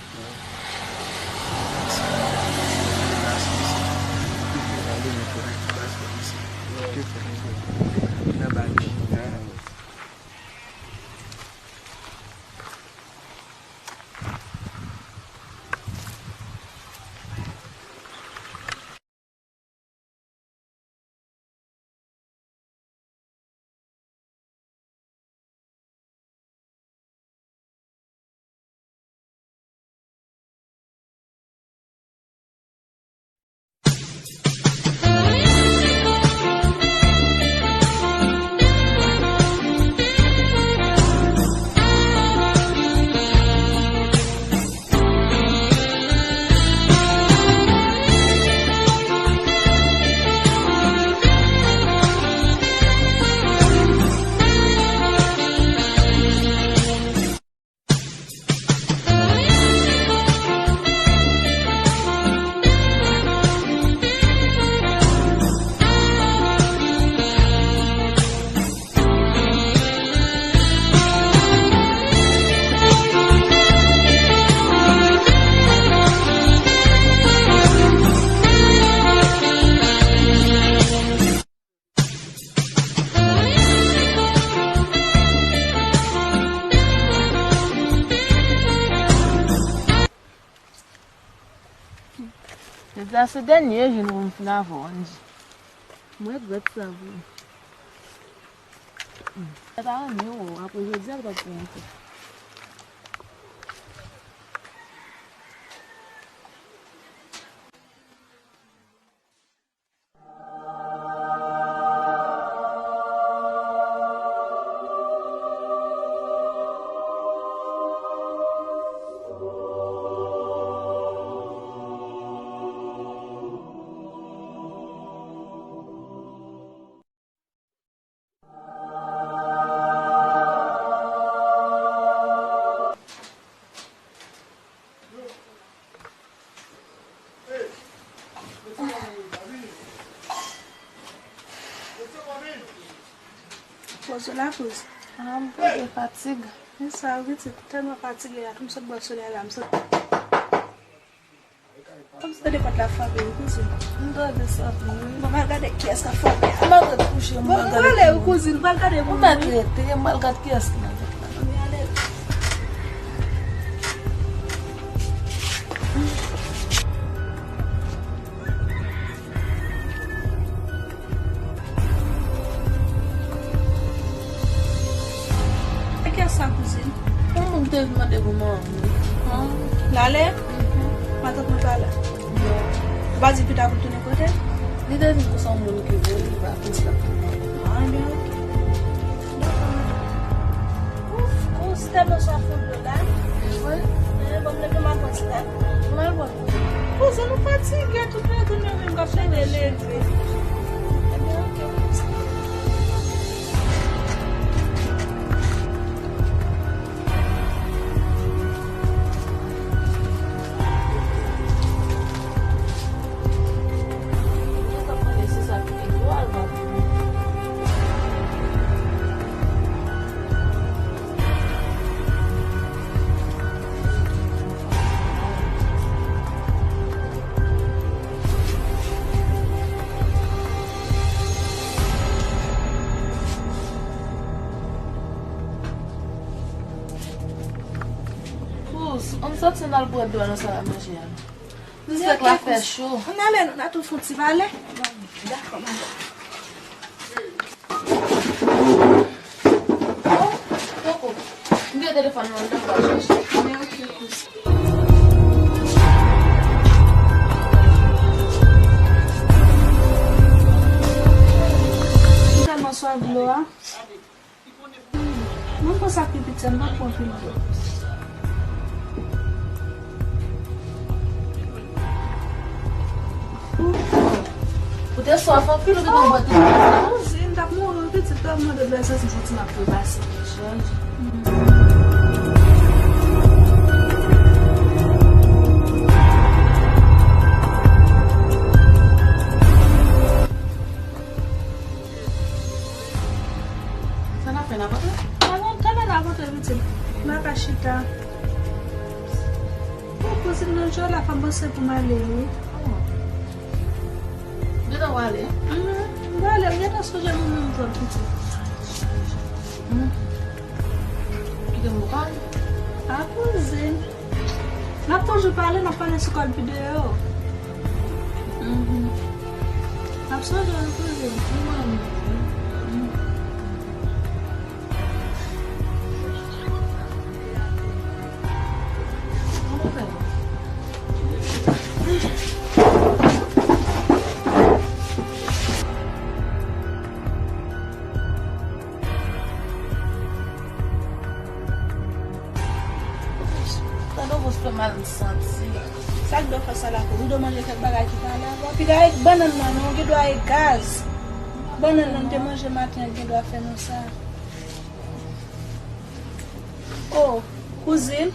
Jodi a se dènye jou nou konn fin avè w, Angie. Mwen regrèt sa vre. Mwen ta renmen wè w apre jodi a, l p ap gen ankò. Poze la, poze. Ah, m poze fatig. Men sa, wi, pitit, m tèlman fatige la, tou m sot bò solèy la, m sot. Kòmsi tande pòt la frape, wi, kouzin. M tande sa tou, wi. Bon, m al gade kiyès k ap frape a. M al gade kouche, m al gade. Bon, m prale, wi, kouzin, m pral gade pou mwen. M mèt rete, m al gade kiyès ki nan tèt la. Ann ale. E kiyès sa, kouzin? Yon moun ki te vin mande pou manman m. L ale? Mhm. Matant mwen pa la? Non. Ou pa di pita pou l tounen kote l? Li te vin konsa, yon moun ki voye li pa konsa. Ah, ebyen, oke. Dakò, matant. Ou, ou si tèlman swaf dlo la. Wi. Eh, ban m leve m al pran ti kafè. Ou al pran. Kouzin, nou fatige tout maten, nou menm k ap plede leve. Ebyen, oke. Kouz, ann soti, ann al bwè dlo a nan sal a manje a. Distrèk la fè cho. Ann ale, nou, n a tou fè yon ti pale. Dakò, madanm. Oh, Coco, m gen telefòn nan, m ta pral chèche. Men oke, kouz. M tèlman swaf dlo a. Mwen konsa pi piti, m pa pran anpil dlo. Ou te swaf anpil, ou te konn bwè tout sa. Kouzin, m t ap mouri, pitit, lè w mande dlo, se santi m ap trepase. Sa n ap fè, n ap antre? Talè, talè n ap antre, pitit. M pa ka chita. Ou kouzin nan jò la, fò m panse pou m ale, wi. Oh. Gentan w ale? Mhm. M prale, m gentan sonje nou menm twòp, pitit. Mhm. Kite m pou kò m. A, kouzin. N ap toujou pale, n ap pale sou kòd videyo. Mhm. N ap sonje nou toujou. Mhm. Tande w vòs fè mal m santi. Sa k dwe fè sa la pou ou? Ou dwe manje kèk bagay ki pa la. Bon, piga e bannann nan non, ou gen dwa e gaz. Bannann nan m te manje maten an gen dwa fè nou sa. Oh, kouzin.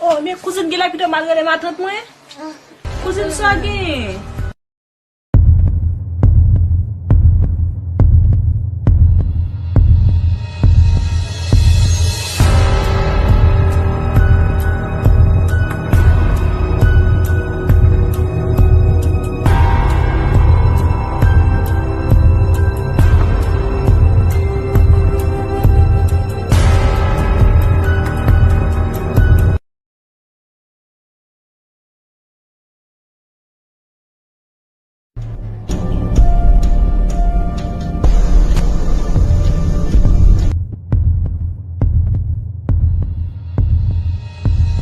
Oh, men kouzin gen lè pito mal rele matant mwen. Kouzin, sa w genyen?